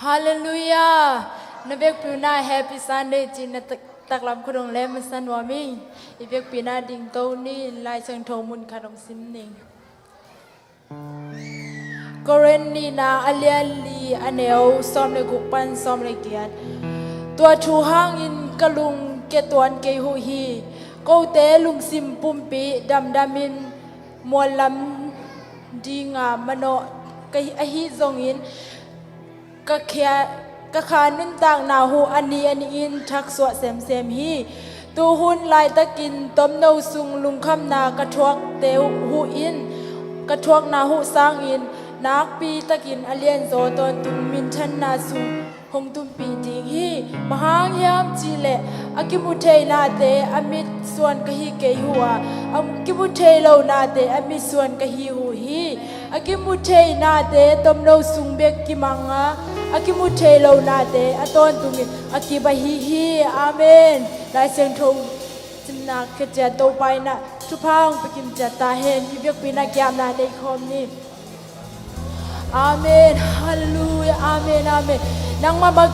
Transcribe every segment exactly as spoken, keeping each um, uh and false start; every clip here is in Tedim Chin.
Halleluiah. Na vekpi un ah Happy Sunday ci-in na tak-, taklam khut hong lem masa nuam ing. I vekpi un ah dingto ni, Lai Siangtho mun khat hong sim ning. Korin nihna a lian li a neu sawm le guk pan sawm le giat. Tua thu hangin ka lung kia tuan kei uh hi. Kote lungsim pumpi damdamin muallam dinga manawh ka hi, ahi zongin ka khia, ka kha nuntakna uh a ni a ni-in thaksuah semsem hi. Tuhun laitakin tomno sung lungkhamna ka thuakte uh in, ka thuakna uh sangin nakpi takin a lianzaw tawntung minthanna sung hong tunpih ding hi. Bang hang hiam cihleh a kimu thei nate a mitsuan ka hi kei uh a, a kimu thei lo nate a mitsuan ka hi uh hi. A kimu thei nate tomno sung bek kimang a, a kimu thei lo nate a tawntungin a kip ahi hi. Amen. Lai Siangtho simna khit ciang Topa in ah thupha hong pia kim ciat ta hen. I vekpi in ah kiamna nei khawm ni. Amen. Halleluiah. Amen. Amen. Nangmah mah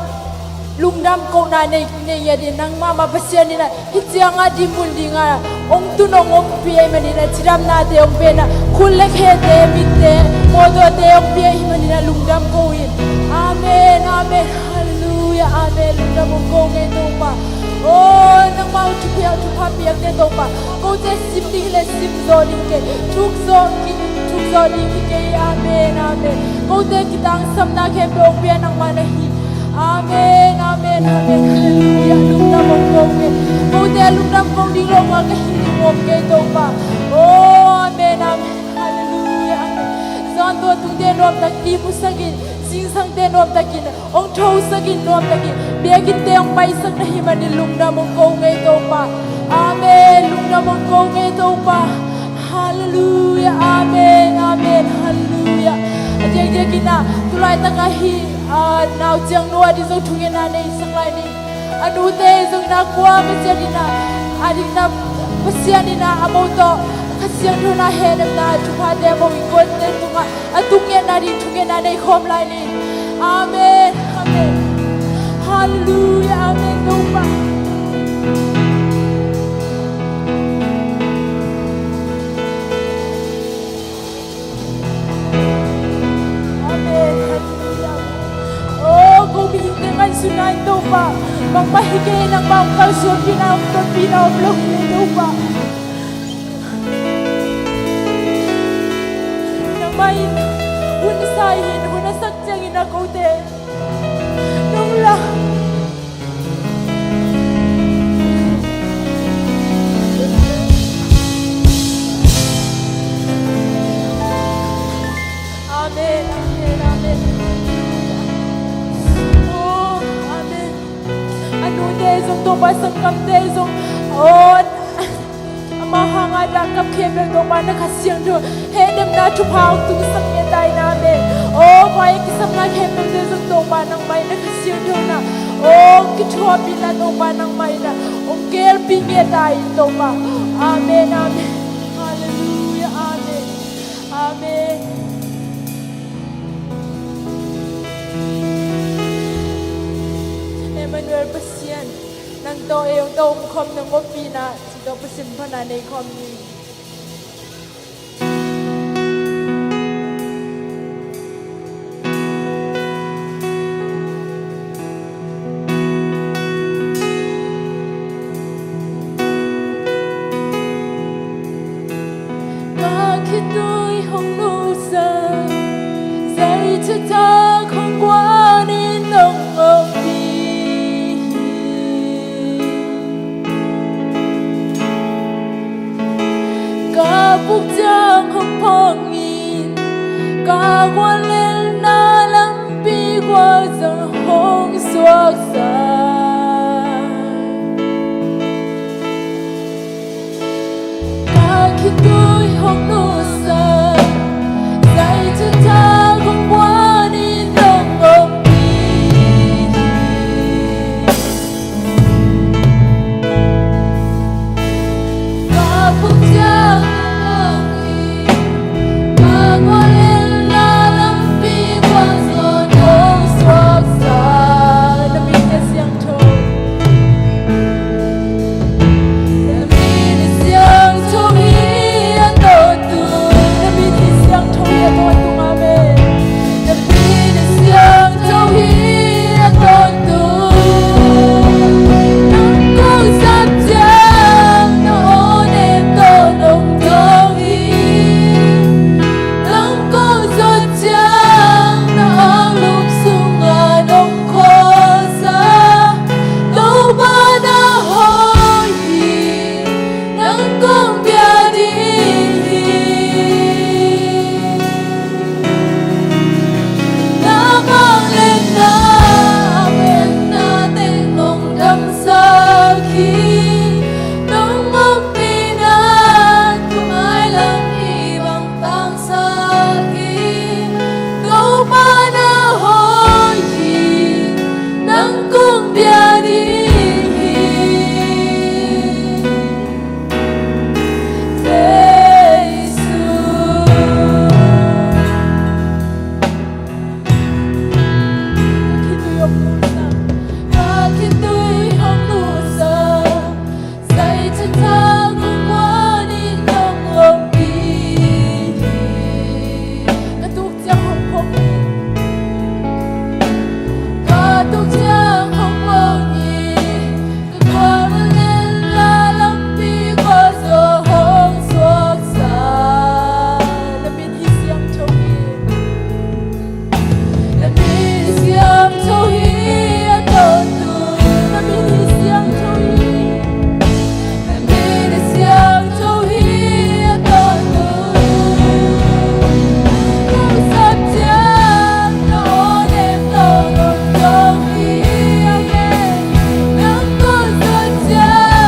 lungdam kohna nei, nei ngiat in, nangmah mah Pasian in ah hih ciangah dinmun dingah hong tun hong ompih ahih manin ah, cidamnate hong pia in ah, khut le khete, mitte, mawtawte hong pia ahih manin ah lungdam ko in. Amen. Amen. Halleluiah. Amen. Lungdam hong ko ing ei Topa. Oh, nangmah thupha, thupha piakte Topa, kote sim ding le sim zo ding kei, thuk zo ki, thuk zo ding hi kei. Amen. Amen. Kote kitangsamna khempeuh hong pia nangmah na hi. Amen. Amen. Amen. Halleluiah. Lungdam hong ko ing ei. Kote lungdam ko ding lo mah ka hi ding om kei Topa. Oh, amen. Amen. Halleluiah. Amen. Zan tua tungte nuamtak ihmu sak in, zingsangte nuamtakin hong thosak in, nuamtakin biakinnte hong paisak na hih manin lungdam hong ko ing ei Topa. Amen. Lungdam hong ko ing ei Topa. Halleluiah. Amen. Amen. Halleluiah. A diakdiakin ah tulaitak ah hih, ah, nauciangnu ading zong thungetna nei sak lai ni. A nute zong in ah kua Pasian in ah, a ding in ah Pasian in ah a mo tawh Kha Siangtho in ah hehnemna thuphate a mo in, kote tungah a tungngetna ding thungetna nei khawm lai ni. Amen. Amen. Halleluiah. Amen. Topa. Amen. Halleluiah. Oh, ko mihingte ngaihsutna in Topa, bangmah hi kei, nangmah hong kalsuanpihna, hong tonpihna om lo hi leh Topa, nangmah in hun sa in, hun a sak ciangin a kote nong la. Amen, amen, amen. Oh, amen. A nute zong, Topa, sanggamte zong, oh, amau hangah dah kap khempeuh Topa na Kha Siangtho hehnemna thupha hong tungsak ngiat ta in. Amen. Oh, vai kisapna khempeuhte zong Topa nangmah in na Kha Siangtho in ah, oh, kithuahpihna Topa nangmah in ah hong gelpih ngiat ta in Topa. Amen, amen. Halleluiah, amen. Amen. Emmanuel Pasian, nang tawh ei hong tawh omkhawm, nang ompihna, cih tawh Pasian phatna nei khawm ni. Ka khitui hong nusak, zai thutak hong guan in nong ompih. Ka puk ciang hong phawng in, ka guallelhna lampi gualzawh hong suaksak. Ka khitui hong nusak, zai thutak hong guan in nong ompih. Ka puk ciang hong phawng in, ka guallelhna lampi gualzawh hong suaksak. Ka tuk ciang hong phong hi. Ka tuk ciang hong phong hi. Ka khua vanglian lampi khuazaw hong suaksak. Na min hi siangtho hi. Na min siangtho hi a tawntung. Na min hi siangtho hi. Na min hi siangtho hi a tawntung. Kong sap ciang na aw nem tawh kong tawng hi. Amen. Nang kong sap ciang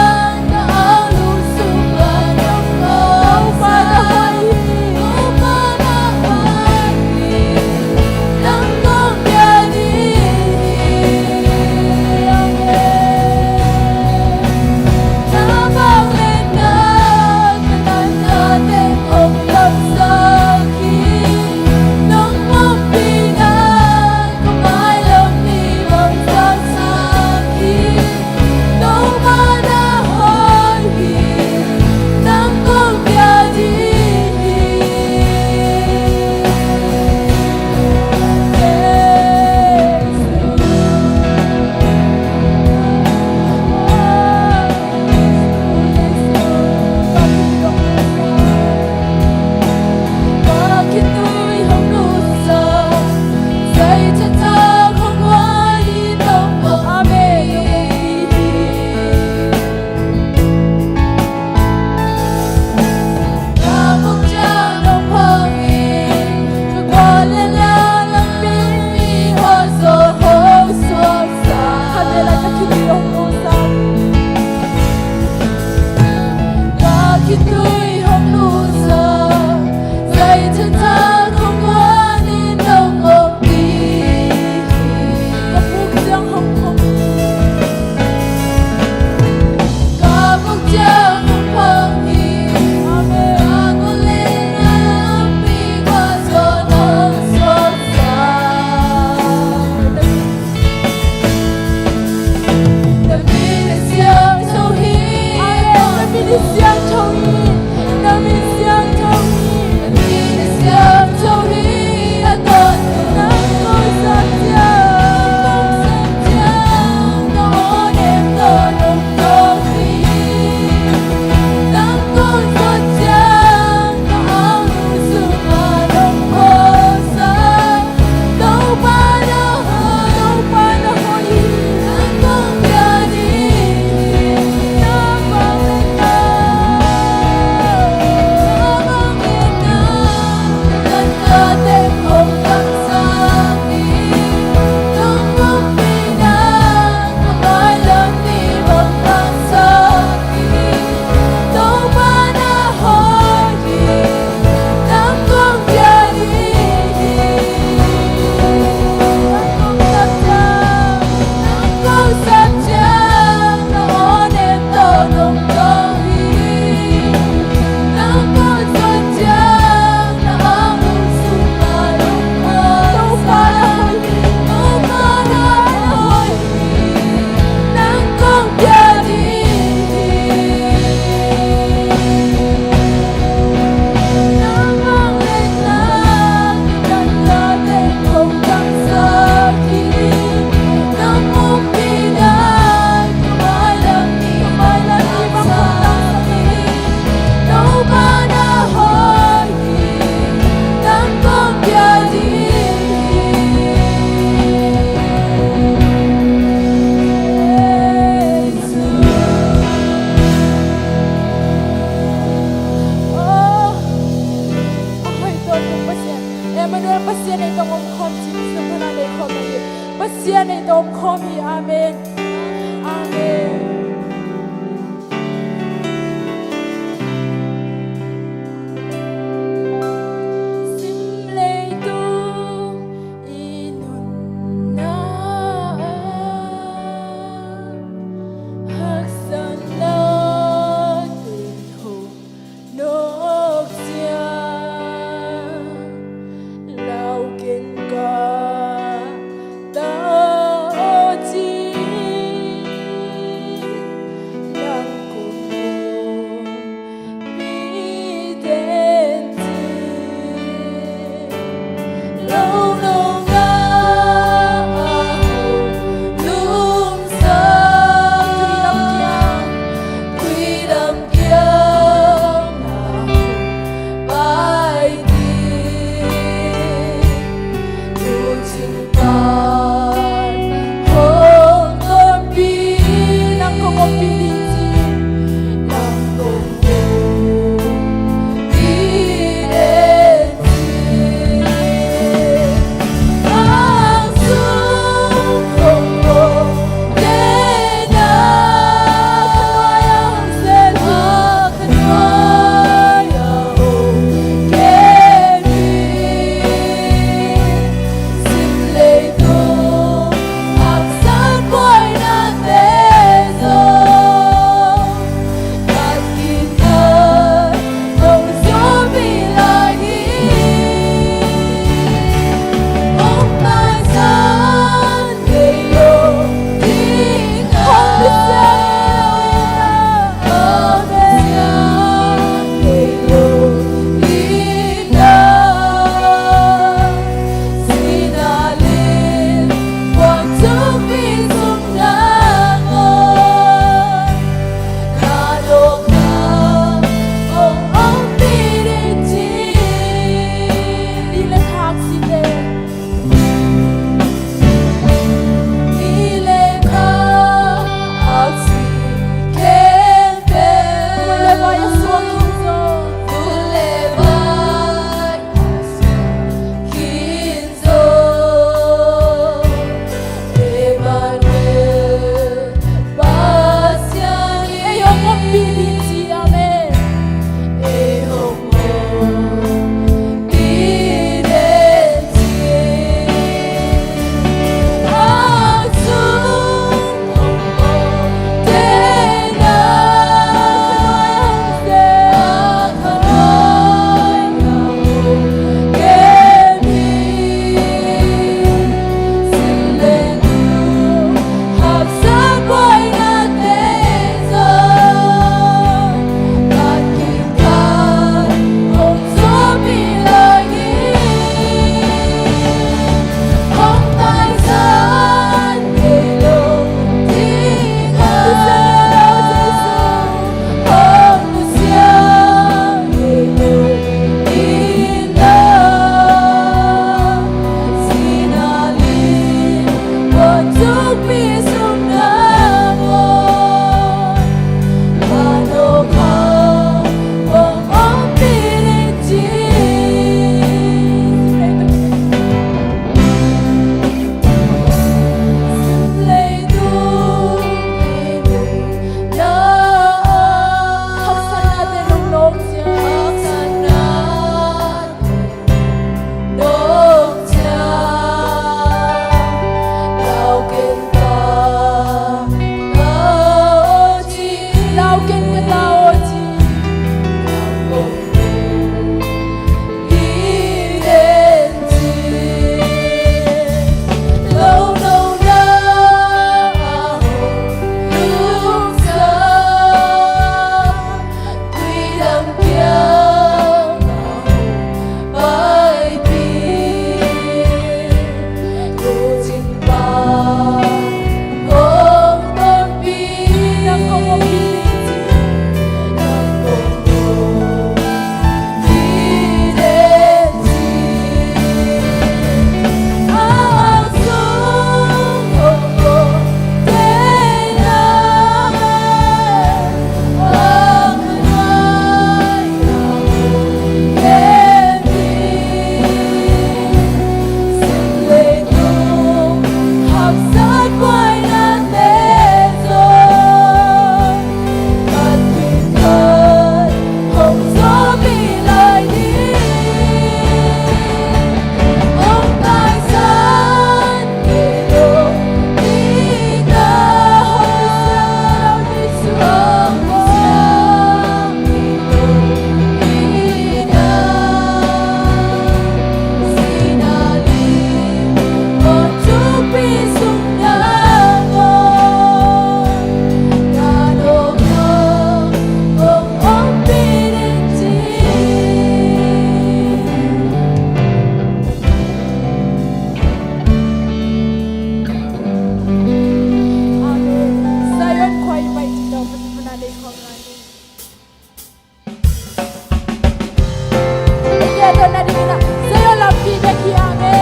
Tawh na dingin ah Zion lampi bek hi hang e.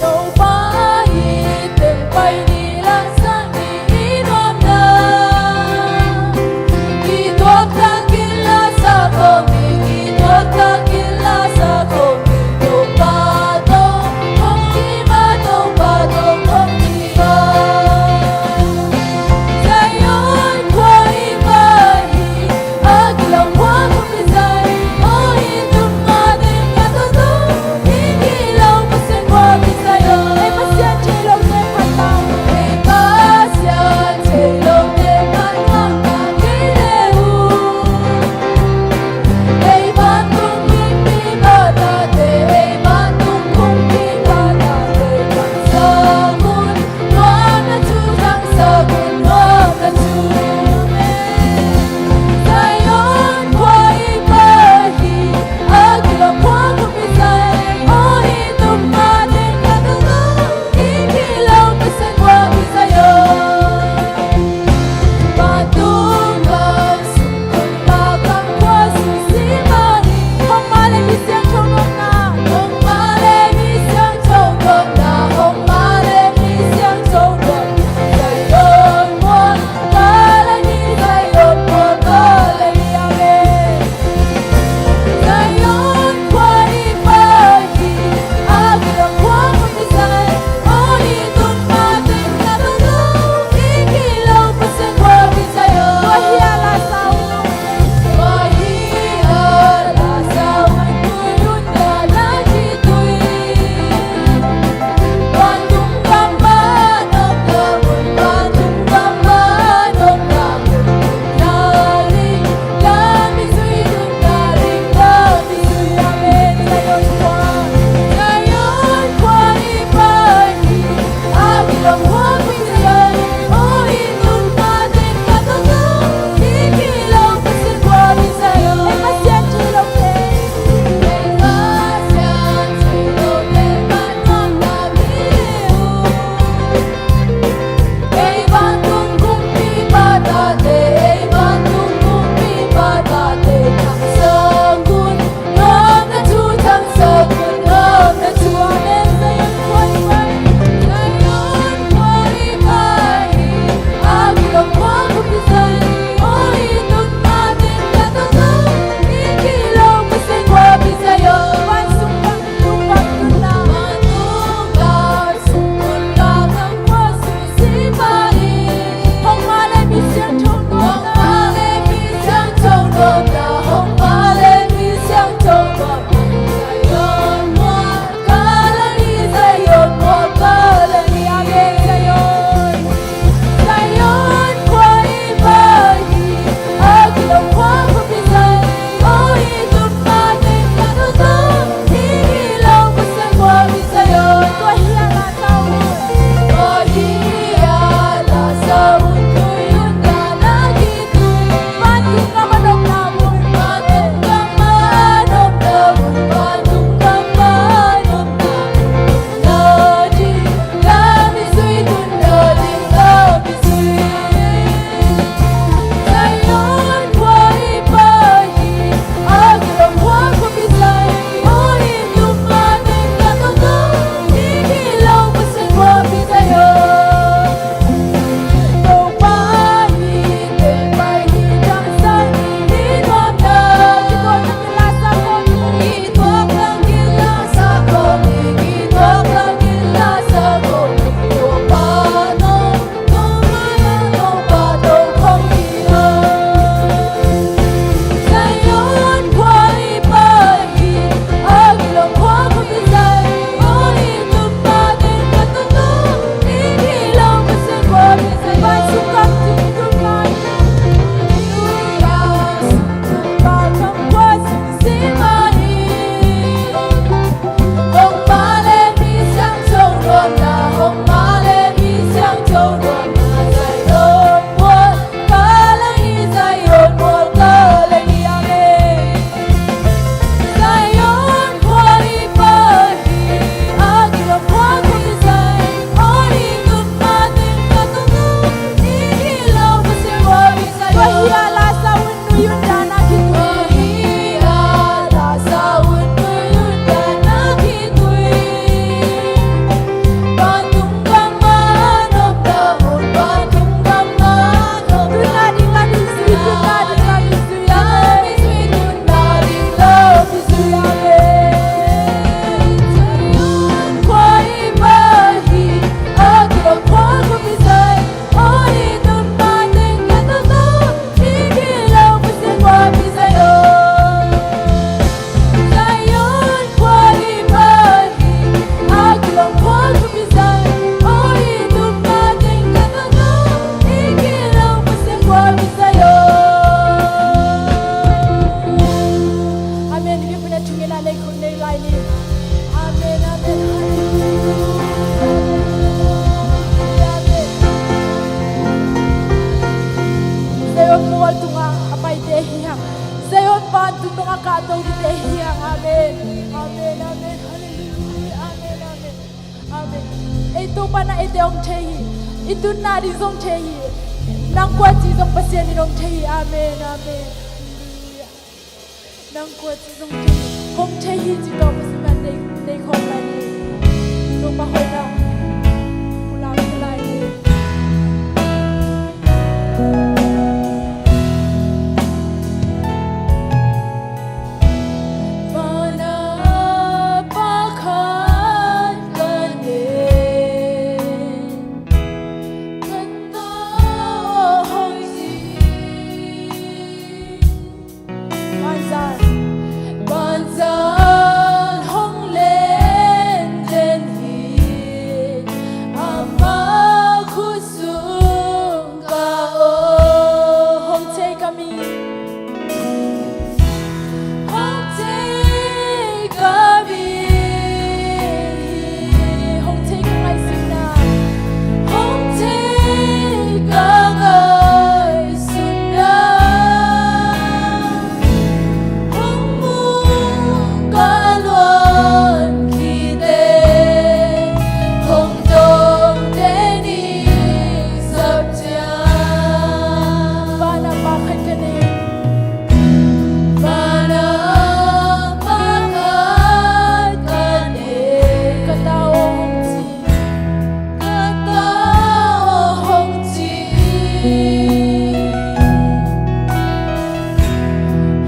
Topa i tel pai ni, la sak ni i nuamna. Kituak takin la sak kawm ni, kituak takin la sak kawm ni. Topa tawh hong kima, Topa tawh hong kima. Zion khua Ka to dite hi a. Amen. Amen. Amen. Halleluiah. Amen. Amen. Amen. Ei Topa na eite hong thei hi. I tunna ding zong thei hi. Nang kua ci zong Pasian in hong thei hi. Amen. Amen. Halleluiah. Nang kua ci zong thei hi. Hong thei hi ci tawh Pasian in nei, nei khawm lai hi. Topa hoihna pulak lai hi. Mana pakhat ka nei, ka tawh hong ci. Banzan, banzan hong len den hi, ama khut sung ka om. Hong thei ka mi. Hong thei ka mi. Hong thei ka ngaihsutna. Hong thei ka ngaihsutna. Hong mu ka luan khite, hong dong den hi sap ciang. Vana pakhat ka nei. Vana pakhat ka nei. Ka tawh hong ci. Ka tawh hong ci.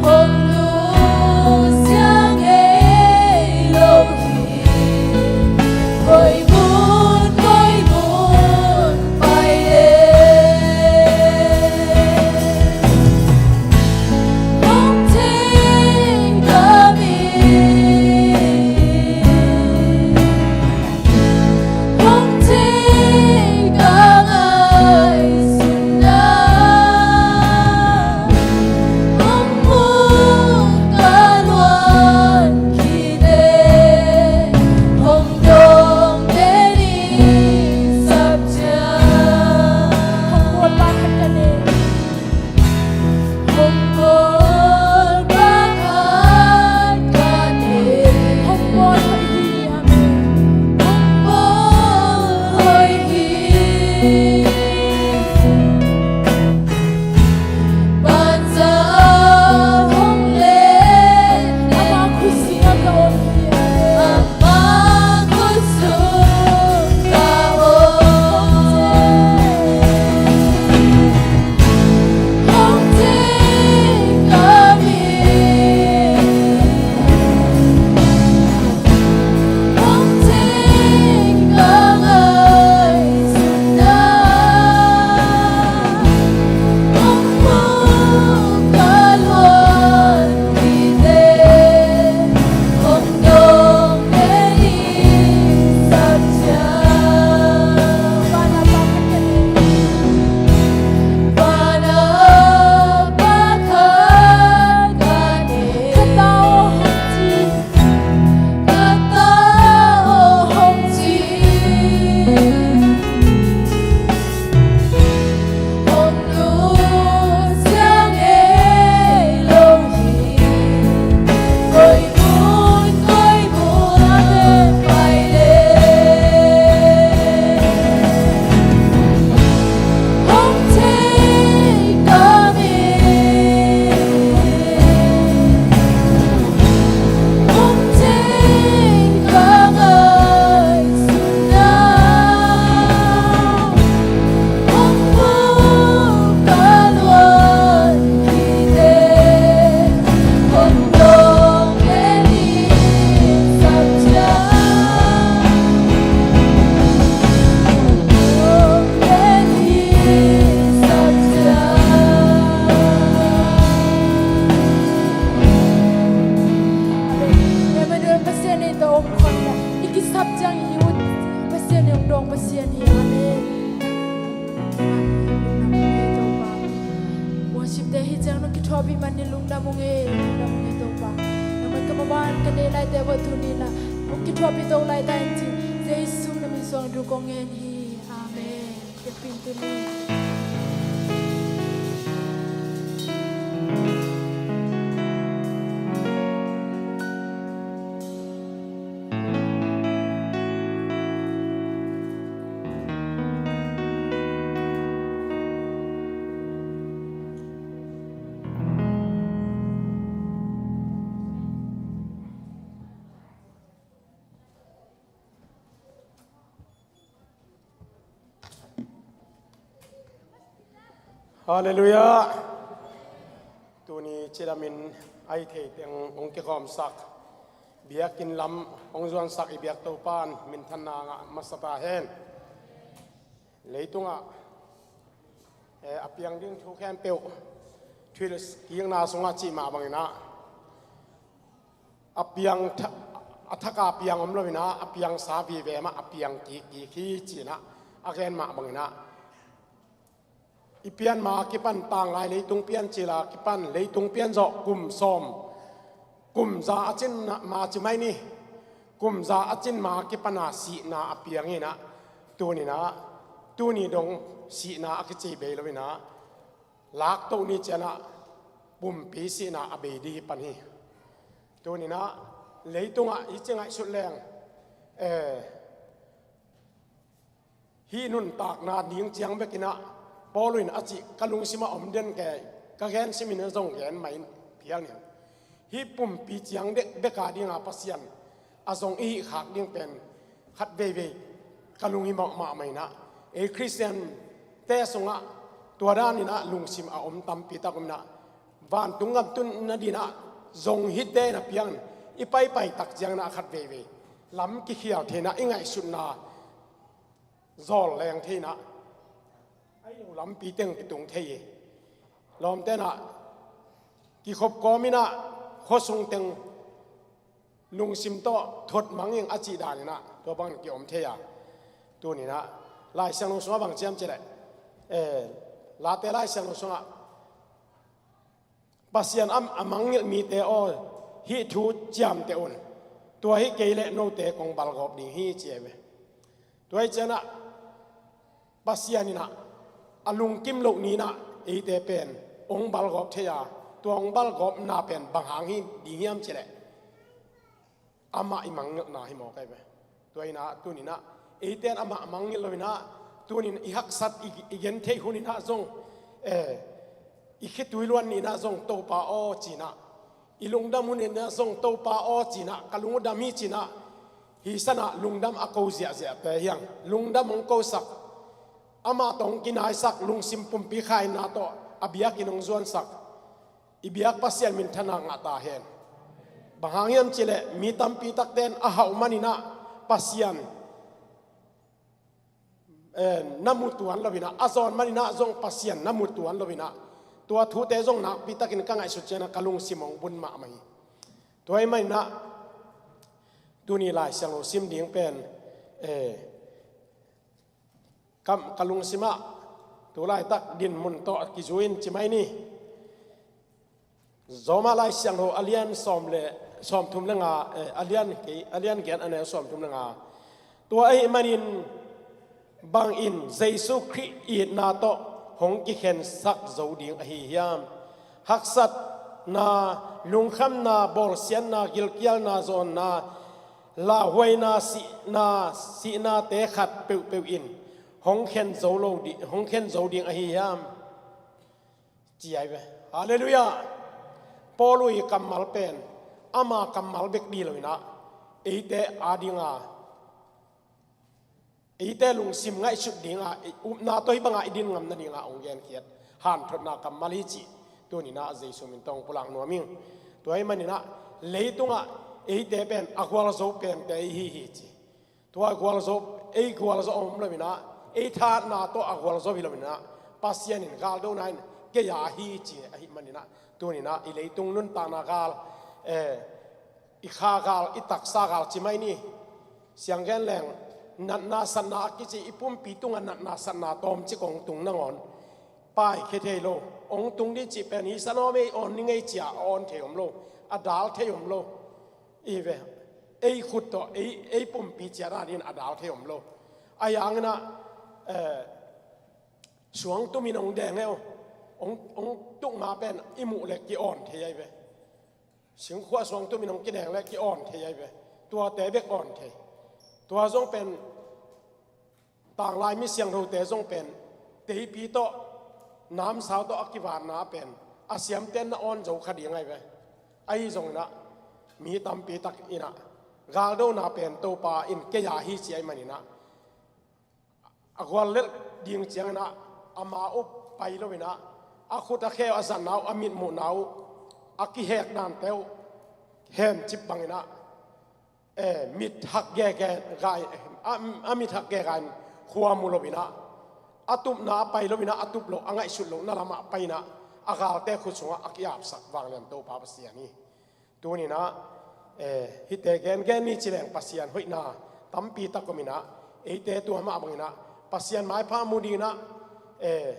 Hong nusia ngei lo hi. Koi mun, koi mun pai leng. Hong thei ka mi. Hong thei ka ngaihsutna. Hong mu ka luan khite, hong dong den hi sap ciang. Hong bawl pakhat ka nei. Hong bawl pakhat ka nei. Hong bawl hoih hi, amen. Hong bawl hoih hi. Banza hong len, ama khut sungah ka om hi, amen. Ama khut sung ka om. Hong thei ka mi. Hong thei ka ngaihsutna. Hong mu ka luan khite, hong dong den hi sap ciang. Vana pakhat ka nei. Vana pakhat ka nei. Ka tawh hong ci. Ka tawh hong ci. Hong nusia ngei lo hi. Koi mun, koi mun pai leng. Hong thei ka mi. Hong thei ka ngaihsutna. Hong mu ka luan khite, hong dong den hi sap ciang. Hong dong den hi sap ciang. Amen. Emmanuel, Pasian ei tawh om khawm hi a, i kisap ciang i ut Pasian ei hong dawng Pasian hi. Amen. Worship te hi ciang nong kithuahpih man ni, lungdam ung e, lungdam ung e Topa. Nangmah ka maban ka nei laite bawh tuni in ah hong kithuahpih to lai ta in ci. Jesu na min suang thu kong ngen hi. Amen. Biakpi'n tuni. Halleluiah. Tuni cidamin a i thei teng hong kikhawmsak, biakinn lam hong zuansak i biak Topa'n minthanna ngah masa ta hen. Leitungah, eh, a piang ding thu khempeuh thuhilh kikna sungah cih mah banginah, a piang tha-, a thaka piang om loinah, a piangsa vive mah a piang kikkik hi cinah a gen mah banginah, i pian ma kipan tanglai leitung pian cila kipan leitung pian zawh kum sawm, kum za a cin ma ci mai ni. Kum za a cin ma kipana sihna a piang inah, tuninah, tuni dong sihna a kici bei loinah, laktoh ni cianah pumpi sihna a bei dih hi pan hi. Tuninah leitungah hi ci ngaihsut leng, eh, hih nuntakna ding ciang bekinah Paul in a cih ka lungsimah om den kei, ka gen simin a zong gen mah in phial ni. Hih pumpi ciang dek beka dinga Pasian a zong i hih khak ding pen khat veivei ka lung hi mawh mahmah inah, ei Khristian te sungah tua daninah lungsim a om tampi tak om inah, vantung gam tun nadinah zong hite na piang i paipai tak cianginah khat veivei lam kikhial theinah i ngaihsutna zawl leng theinah, a i lo lampi teng kitung thei hi. Lawmtenah kikhop kawminah khuasung teng lungsim tawh thot manging a cih daninah tua bangin kiom thei a. Tuninah Lai Siangtho sungah bang ciam cileh, eh, Late Lai Siangtho sungah Pasian a, a mangngilh mite aw, hih thu ciamteh un. Tua hi kei leh note kong balgawp ding hi ci hi ve. Tua hi cianah Pasian inah a lungkim loh ninah eite pen hong balgawp thei a, tua hong balgawpna pen bang hang hi ding hiam cileh, amah i mangngilhna hi mawk ahi ve. Tua inah tuninah eite in amah mangngilh loinah, tunin i haksat i, i gentheih huninah zong, eh, i khitui luan ninah zong Topa aw cinah, i lungdam huninah zong Topa aw cinah, ka lung uh dam hi cinah, hi sanah lungdam a ko ziahziahte hiang lungdam hong kosak, amah tawh hong kinaisak lungsim pumpi khaina tawh a biakinn hong zuansak i biak Pasian minthanna ngah ta hen. Bang hang hiam cileh mi tampi takte in a hauh maninah Pasian, eh, na mu tuan loinah, a zawn maninah zong Pasian na mu tuan loinah, tua thute zong nakpi takin ka ngaihsut cianah ka lungsim hong bun mahmah hi. Tua hi maninah tuni Lai Siangtho sim ding pen, eh, ka, ka lungsimah tu laitak dinmun tawh kizui in ci mai ni. Roma Lai Siangtho a lian sawm le, sawmthum le nga, eh, a lian kei, a lian giat a neu sawmthum le nga. Tua ahih manin bangin Jesu Khrih itna tawh hong kikhensak zo ding ahi hiam? Haksatna, lungkhamna, bawlsiatna, gilkialna, zawnna, lauhuaina, sihna, sihnate khat peuhpeuh in hong khen zo lo di, hong khen zo ding ahi hiam? Ci ahi ve. Halleluiah. Paul uh i kammal pen ama kammal bek dih loinah eite a dinga, eite lungsim ngaihsut dinga, i upna tawh hih banga i din ngam nadinga hong genkhiat hanthotna kammal hi cih tuninah Jesu min tawh hong pulak nuam ing. Tua ahih maninah leitungah eite pen a gualzo pente i hi hi ci. Tua gualzo, ei gualzo om loinah, ei thahatna tawh a gualzo hi loinah, Pasian in galdona in kei a hi ci ahih maninah, tuninah i leitung nuntakna gal, eh, i kha gal, i taksa gal ci mai ni. Siang gen leng, natna satna a kici i pumpi tungah natna satna tawmcik hong tung nangawn paikhia thei lo. Hong tung ding cih pen hi sanawm ei awn ni ngei cia a awn thei om lo, a dal thei om lo. I ve, ei khut tawh ei, ei pumpi ciat a dingin a dal thei om lo. A yanginah, eh, suang tumin hong deng eu, hong, hong tuk ma pen i muh le ki-awn thei ahi ve. Singkhuah suang tumin hong kideng le ki-awn thei ahi ve. Tuate bek awn thei. Tua zong pen tanglai mi siangthote zong pen teipi tawh, namsau tawh a kivanna pen a siamten na awn zo kha ding ahi ve. Ahi zonginah mi tampi tak inah galdona pen Topa in kei a hi ci ahih maninah a guallelh ding cianginah ama uh pai loinah a khut a kheu a zatna uh, a mitmuhna uh, a kihek dante uh hemcip bangin ah, eh, mit hak gege gai, a, a mit hak gege in khua mu loin ah, a tupna a pai loin ah, a tup loh, a ngaihsut lohna lamah pai in ah, a galte khut sungah a kiapsak vanglian Topa Pasian hi. Tuni-in ah, eh, hihte gengen ni ci leng Pasian hoihna tampi tak om in ah, eite tua mah bangin ah Pasian maipha mu dingin ah, eh,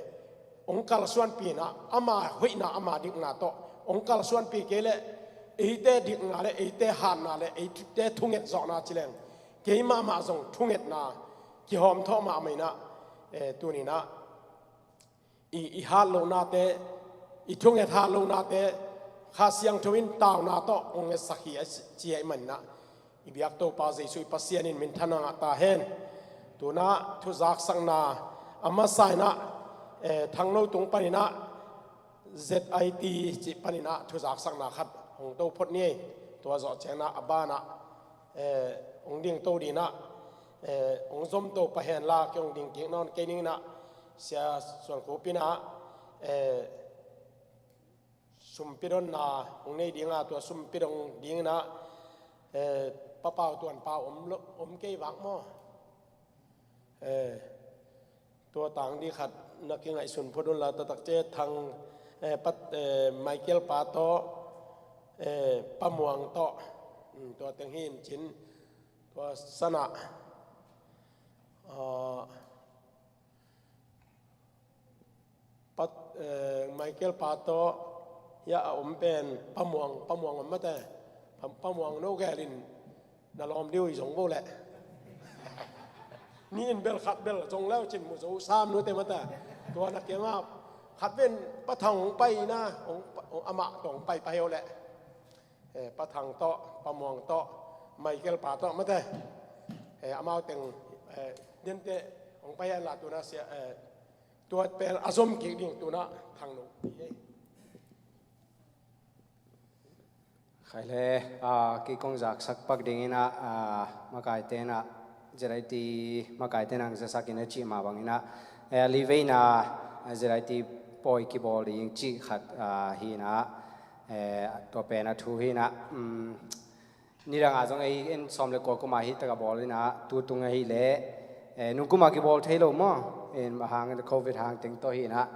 hong kalsuanpih in ah, ama hoihna, ama dikna tawh hong kalsuanpih kei leh, eite dikna le eite hatna le eite thunget zawhna ci leng, keimah mah zong thungetna kihawmthawh mahmah in ah, eh, tuni-in ah i, i hat lohnate, i thunget hat lohnate Kha Siangtho in tauna tawh hong ngetsak hi a ci, ci ahih manin ah, i biak Topa Jesuh i Pasian in minthanna ngah ta hen. Tu-in ah thuzaksakna a masa in ah, eh, Thangno tung panin ah Z I T cih panin ah thuzaksakna khat hong to phot ni. Tua zawh ciangin ah a ban ah, eh, hong dingto dingin ah, eh, hong zomto pah hen la, kei hong ding kik nawn kei ning in ah, Sia Suan Khup in ah, eh, sum pia donna hong nei ding a, tua sum pia dong dingin ah, eh, Pa Pau Tuan Pau om lo, om kei vak maw? Eh, tua tang ding khat na kingaihsun phot un la, taktak ciang Thang, eh, Pa, eh, Michael pa tawh, eh, Pa Muang tawh, mm, tua teng hi in cin, tua san ah, ah, Pa, eh, Michael pa tawh hiah a om pen Pa Muang, Pa Muang om mate. Pa, Pa Muang no gelin na lawm ding uh hi zong vo leh. Ni in bel khat bel zong leu cin mu zo sam nute mate. Tua na kiangah khat ven Pa Thang hong pai na, hong, hong amah tawh hong pai pah hi uh leh. Eh, Pa Thang tawh, Pa Muang tawh, Michael pa tawh mate. Eh, amau teng, eh, dente hong pai hen la, tu-in ah Sia, eh, tua pen a zom kik ding, tu-in ah Thangno hi ei. Khai le, ah, kei kong zaksak pak dingin ah, ah, makaite in ah, Z I T makaite in ah hong zasak in a cih mah bangin ah, eh, a liveina, ah, Z I T pawi kibawl ding cih khat, ah, hi in ah, eh, tua pen a thu hi in ah, um, nidang ah zong ei in sawm le kua kum ah hi tak a bawl in ah, tu tung ahih leh, eh, nung kum ah kibawl thei lo maw? In hang, Covid hang teng tawh hi in ah,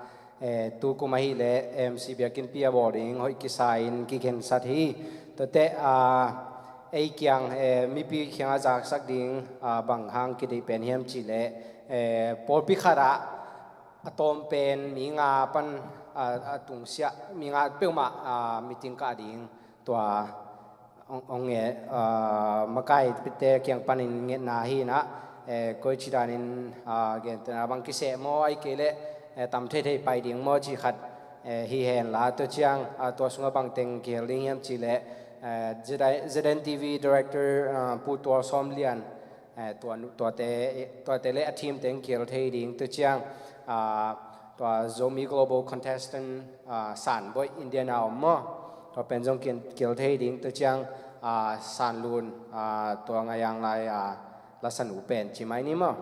eh, tu kum ahih leh M C biakinnpi a bawl ding hoih kisa in kikhensat hi. Tuate, ah, ei kiang, eh, mipi kiangah zaksak ding, ah, bang hang kideih pen hiam cih leh, eh, pawlpi khat ah a tawm pen mi nga pan, ah, a tungsiah, mi nga peuhmah, ah, meeting kah ding tua hong, hong nge, ah, makaite kiang panin ngetna hi in ah, eh, koici danin, ah, gentehna bang kiseh maw, ahih kei leh, eh, tam theithei pai ding maw cih khat, eh, hi hen la, tua ciang, ah, tua sungah bang teng kihel ding hiam cih leh, eh, Z I, Z N T V Director, ah, Pu Tual Sawm Lian, eh, tua, tuate, tuate le a team teng kihel thei ding, tua ciang, ah, tua Zomi Global Contestant, ah, San Boih Indiana om maw? Tua pen zong kihel, kihel thei ding, tua ciang, ah, San Lun, ah, tua Ngayang Lai, ah, lasanu pen ci mai ni maw?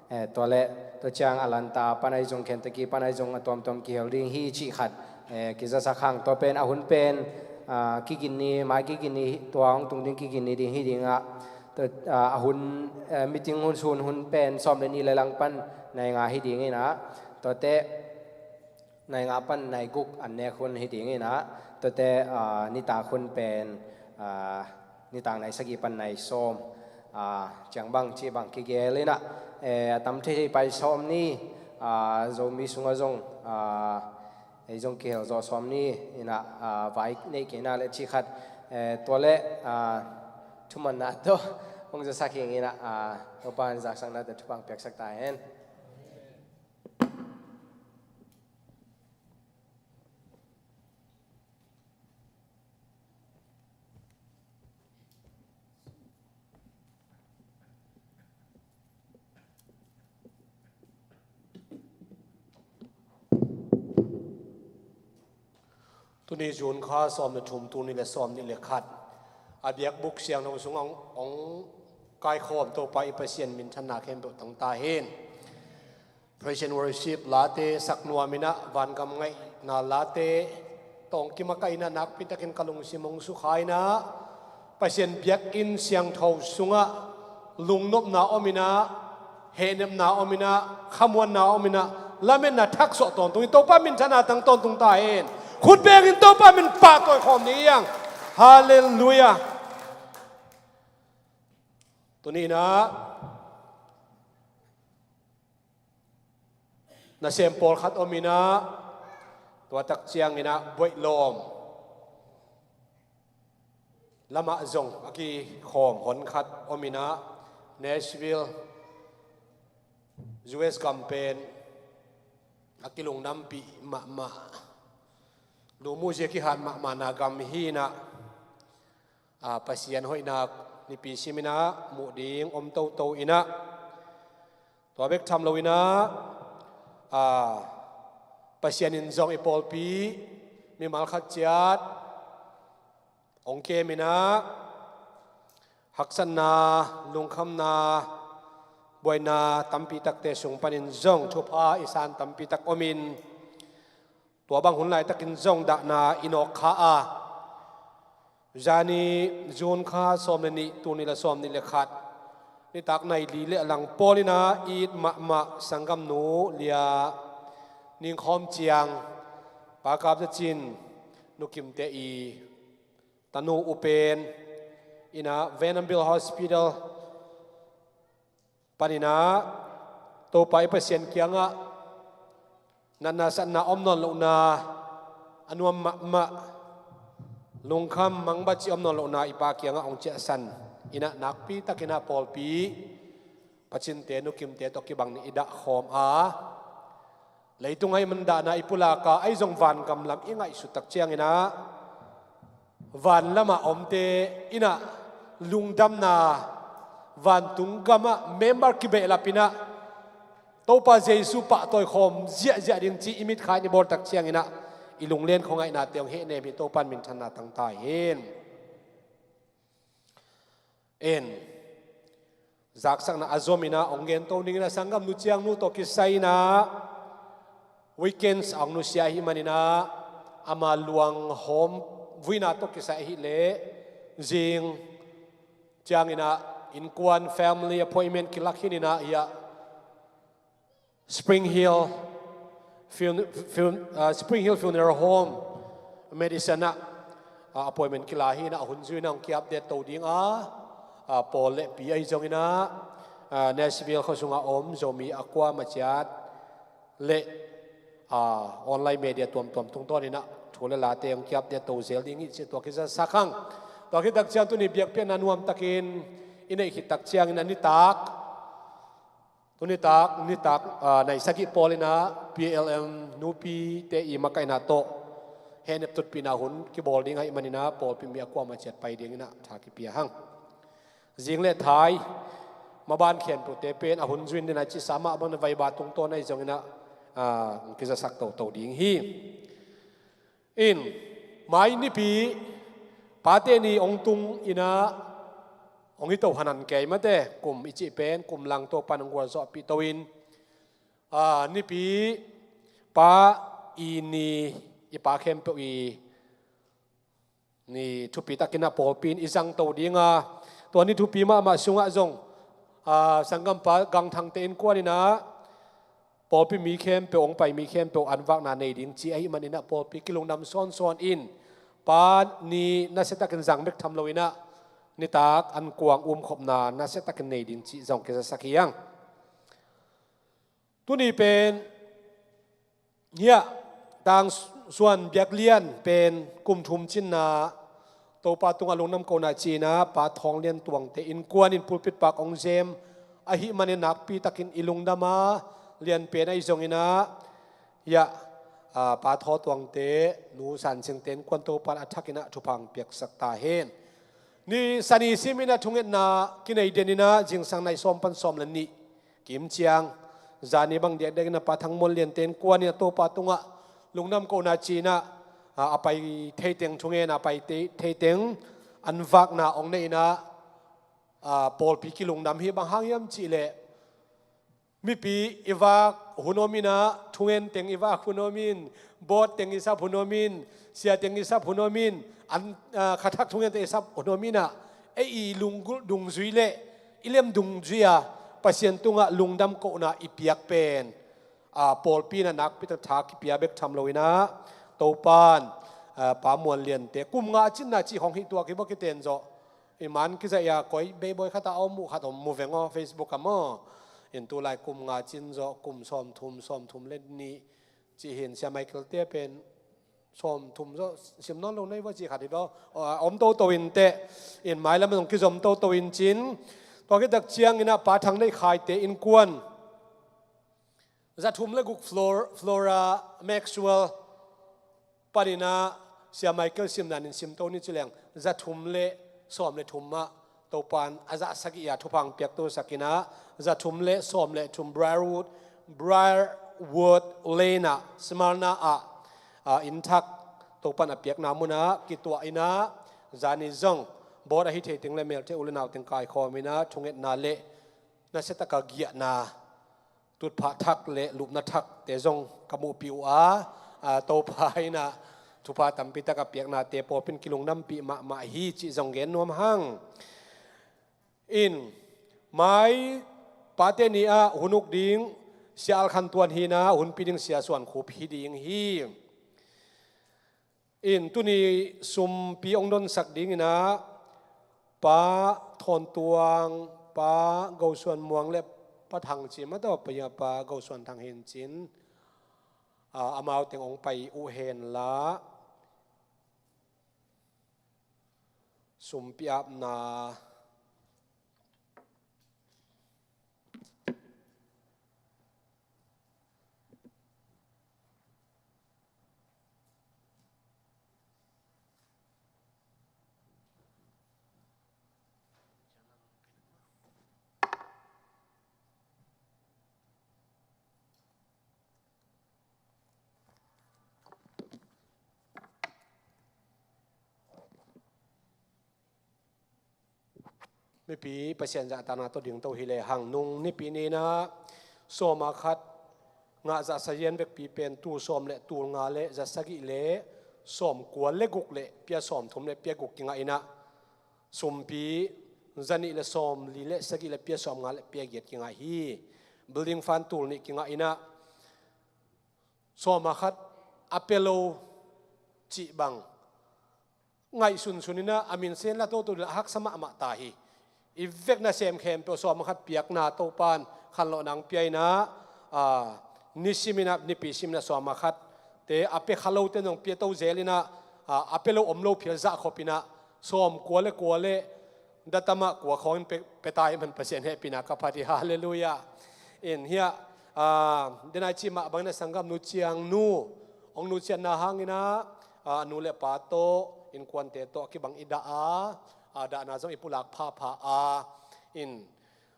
Eh, tua le, tua ciang Atlanta pan ahi zong, Kentucky pan ahi zong, a tuamtuam kihel ding hi cih khat, eh, kizasak hang, tua pen a hun pen, ah, kigin ni, mai kigin ni, tua hong tung ding kigin ni ding hi ding ah, tua, ah, a hun, eh, meeting hun, sun hun pen sawm le nih le lang pan nai nga hi ding in ah, tuate nai nga pan nai guk an nek hun hi ding in ah, tuate, ah, nitak hun pen, ah, nitak nai sagih pan nai sawm, ah, ciang bang cih bang kigel in ah, eh, a tam theithei pai sawm ni, ah, Zomi sungah zong, ah, ei zong kihel zawh sawm ni in ah, ah, vai neih kei na le cih khat, eh, tua le, ah, thumanna tawh hong zasak hi ing in ah, ah, Topa in zaksakna tawh thupha piaksak ta hen. Tuni June kha sawm le thum, tul nih le sawm nih le khat, a biakbuk siangtho sungah hong, hong kaikhawm Topa i Pasian minthanna khempeuh tang ta hen. Praise and worship late sak nuam in ah, vangam ngaihna late tawh hong kimakaih in ah, nakpi takin ka lungsim hong sukha in ah, Pasian biakinn siangtho sungah lungnopna om in ah, hehnepna om in ah, khamuanna om in ah, lametna thaksuah tawntung in, Topa minthanna tang tawntung ta hen. Khut bengin Topa min pahtawi khawm ni hiang. Halleluiah. Tuni in ah nasem pawlkhat om in ah, tua tak ciangin ah buaih lawm lamah zong a kikhawm honkhat om in ah, Nashville, U S gam pen a kilungdampih mahmah, lumuhzia kihat mahmahna gam hi in ah, a, Pasian hoihna nipi sim in ah muh ding om toto in ah, tua bek tham lo in ah, a, Pasian in zong i pawlpi mimal khat ciat hong kem in ah, haksatna, lungkhamna, buaina tampi takte sung panin zong thupha i san tampi tak om in, tua bang hun laitakin zong dahna i nawk kha a, zani June kha sawm le nih, tul nih le sawm nih le khat, nitak nai li le a lang pawl in ah it mahmah sanggamnu Lia Ning Khawm Ciang, Pa Kap Za Cin, Nu Kimte i tanu U Pen in ah Vanderbilt Hospital panin ah, Topa i Pasian kiangah natna satna om nawn lohna, a nuam mahmah, lungkham mangbatci om nawn lohna i Pa kiangah hong ciahsan in ah, nakpi takin ah pawlpi, Pacinte, Nu Kimte tawh kibang nih i dah khawm a, leitung ah i man dahna i pulak a, ahi zong vangam lam i ngaihsut tak ciangin ah, van lamah omte in ah lungdamna, vantung gamah member kibehlap in ah, Topa Jesu pahtawi khawm ziahziah ding ci i mitkha in i bawl tak ciangin ah, i lunglen khuangaihnate hong hehnem hi. Topa in minthanna tang ta hen. En, zaksakna a zom in ah hong gento ding in ah, sanggamnu Ciangnu tawh kisai in ah, weekends a hong nusia ahih manin ah, ama luanghawm vuina tawh kisai ahih leh, zing ciangin ah innkuan family appointment kilak hi in ah, hiah Spring Hill Fun-, Fun-, ah, Spring Hill Funeral Home, Madison ah, ah, appointment kila hi in ah, a hun zui in ah hong ki-update to ding a, ah, pawl le pi ahi zongin ah, ah, Nashville khua sungah om Zomi a kuamah ciat le, ah, online media tuamtuam tungtawn in ah thu le late hong ki-update to zel ding hi cih tua kizasak hang. Tua khit tak ciang tuni biakpiakna nuam takin i neih khit tak ciangin ah nitak, tunitak, nitak, ah, nai sagih pawl in ah P L M nupite i makaihna tawh hehnep tutpihna hun kibawl ding ahih manin ah, pawlpi mi a kuamah ciat pai ding in ah tha kipia hang. Zing le thai maban khempeuhte pen a hun zui in ding a cihsa mah bang in ah, vaiba tungtawn ahi zongin ah, ah, kizasak toto ding hi. In, mai nipi, Pate Ni hong tung in ah, hong hi to hanan kei mate, kum i cih pen kum lang Topa in hong gualzawhpih to in, ah, nipi, Pa, i ni, i pa khempeuh i ni thupi takin ah pawlpi in i zang to ding a, tua ni thupi mahmah sungah zong, ah, sanggampa Gang Thangte innkuan in ah, pawlpi mi khempeuh, hong pai mi khempeuh an vakna nei ding ci ahih manin ah, pawlpi kilungdam sawnsawn in, Pa Ni nasia takin zang bek tham lo in ah, nitak an kuang umkhopna nasia takin nei ding cih zong kizasak hi hang. Tuni pen hiah Tang Suan Biaklian pen kum thum cinna Topa tungah lungdam kohna ci in ah, Pa Thawng Lian Tuangte innkuan in pulpit pak hong zem ahih manin, nakpi takin i lungdam a, lianpen ahi zongin ah, hiah, ah, Pa Thaw Tuangte, Nu San Cingte innkuan Topa in a thakin ah thupha hong piaksak ta hen. Ni Sani simin ah thungetna kinei den in ah, zingsang nai sawm pan sawm le nih kim ciang, zani bang diakdiak in ah Pa Thang Muan Liante innkuan in ah Topa tungah lungdam kohna ci in ah, a, a pai thei teng thungen, a pai te-, thei teng an vakna hong nei in ah, a, pawlpi kilungdam hi. Bang hang hiam cih leh, Mipi i vak hun om inah, thungen teng i vak hun om in, board teng i sap hun om in, sia teng i sap hun om in, an, ah, khathak thungen teng i sap hun om inah, ei i lunggulh dungzui le i lem dungzui a Pasian tungah lungdam kohna i piak pen, ah, pawlpi inah nakpi tak tha kipia bek tham lo inah, Topan, ah, Pa Muan Liante kum nga cinna cih hong hih tuak hi bawk i ten zawh. I man kizaih a koi beibawi khat a om uh khat om mu veng aw, Facebook a maw. In tulai kum nga cin zawh, kum sawmthum, sawmthum le nih cih hin Sia Michael te pen sawmthum zawh sim nawn lo nei va cih khat hi baw. Aw, a om toto in teh, in mailam zong kizom toto in cin. Tua khit tak ciang inah Pa Thang Neih Khai te innkuan zathum le guk Flor-, Flora Maxwell paninah Sia Michael simna in simto ni ci leng, zathum le sawm le thum ah Topan a zah sagih a thupha piakto sak inah, zathum le sawm le thum Briarwood, Briarwood Lane ah, Smyrna ah, ah, inn thak Topan a piakna munah kituah inah, zani zong board ahi thei teng le melte u le nau teng kaikhawm inah thungetna le nasia taka giahna, tutphah thak le lupna thak te zong ka muhpih uh a, a, Topa inah thupha tampi tak a piaknate pawlpi in kilungdampih mahmah hi cih zong gen nuam hang. In, mai pate ni ah hun uk ding Sia Al Khan Tuan hi inah, hunpi ding Sia Suan Khup hi ding hi. In tuni sumpi hong donsak ding inah Pa Thawn Tuang, Pa Go Suan Muang le Pa Thang Cim a tawh Pa Go Suan Thang hin cin, ah, amau teng hong pai uh hen la, sumpi apna. Mipi Pasian zahtakna tawh dingto hi lehang, nung Nipi ni inah sawm a khat ngah zahsa yan vekpi pen tul sawm le tul nga le za sagih le sawm kua le guk le pia sawm thum le pia guk kingah inah, sumpi za nih le sawm li le sagih le pia sawm nga le pia giat kingah hi. Building fund tul nih kingah inah, sawm a khat a pia lo cih bang ngaihsunsun inah, a min sen la toto ding a haksa mahmah ta hi. I vekna sem khempeuh sawm a khat piakna Topan khanlawhna hong pia inah, a, nisim inah, nipi sim inah sawm a khat te a pia kha lote zong pia to zel inah, a, a pia lo om lo phial zah khop inah, sawm kua le kua le datama kua khawng in pe, pe ta i man Pasian hehpihna ka phat hi. Halleluiah. In hiah, ah, denai cih mah bangin a sanggamnu Ciangnu hong nusiatna hang inah, ah, nu le pa tawh, innkuante tawh kibang i dah a, ah, dahna zong i pulak phapha a, in,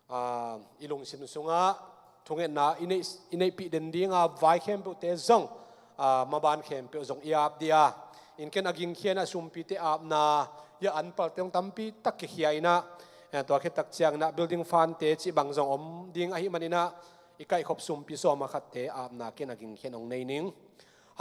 ah, i lungsim sungah thungetna i neih, i neihpih den ding a, vai khempeuhte zong, ah, maban khempeuh zong i ap dih a. In ken a gingkhian a sumpite apna, hiah anpalte zong tampi tak kikhia inah, eh, tua khit tak ciang inah building fund te cih bang zong om ding ahih man inah, i kaihkhop sumpi sawm a khatte apna ken a gingkhian hong nei ning.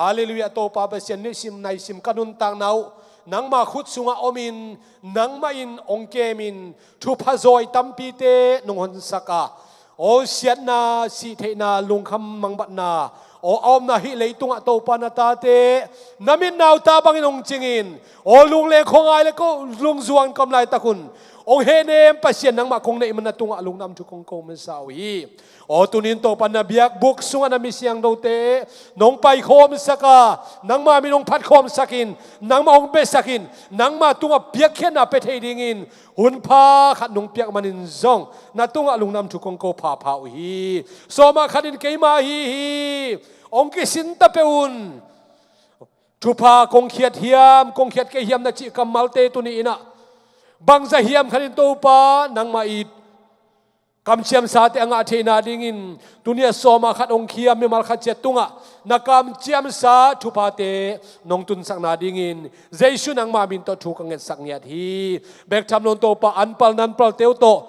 Halleluiah, Topa Pasian, nisim naisim ka nuntakna uh nangma khut sungah om in, nangmah in hong kem in, thupha zawi tampite nong honsak a, aw siatna, sihtheihna, lungkham mangbatna, aw a omna hih leitungah Topa na tate na mit na uh ta bangin hong cing in, aw lungleng khuangai le ko lungzuang kom laitak un hong hehnem Pasian nangmah kong neih man na tungah lungdam thu kong ko masa uh hi. Aw tuni in Topa na biakbuk sungah na mi siangthote nong paikhawmsak a, nangma min hong phatkhawmsak in, nangmah hong besak in, nangma tungah piakkhiatna pia thei dingin hunpha khat nong piak manin zong na tungah lungdam thu kong ko phapha uh hi. Sawm a khat in keima ahi hi, hong kisin ta peuh un. Thupha kong khiat hiam, kong khiat kei hiam na cih kammalte tuni inah bangzah hiam khat in Topa nangmah it kamciamsate a ngah theihna dingin tuni a sawm a khat hong khia mimal khat ciat tungah na kamciamsa thuphate nong tunsakna dingin Jesu nangma min tawh thu ka ngetsak ngiat hi. Bek tham lo in Topa anpal nanpalte uh tawh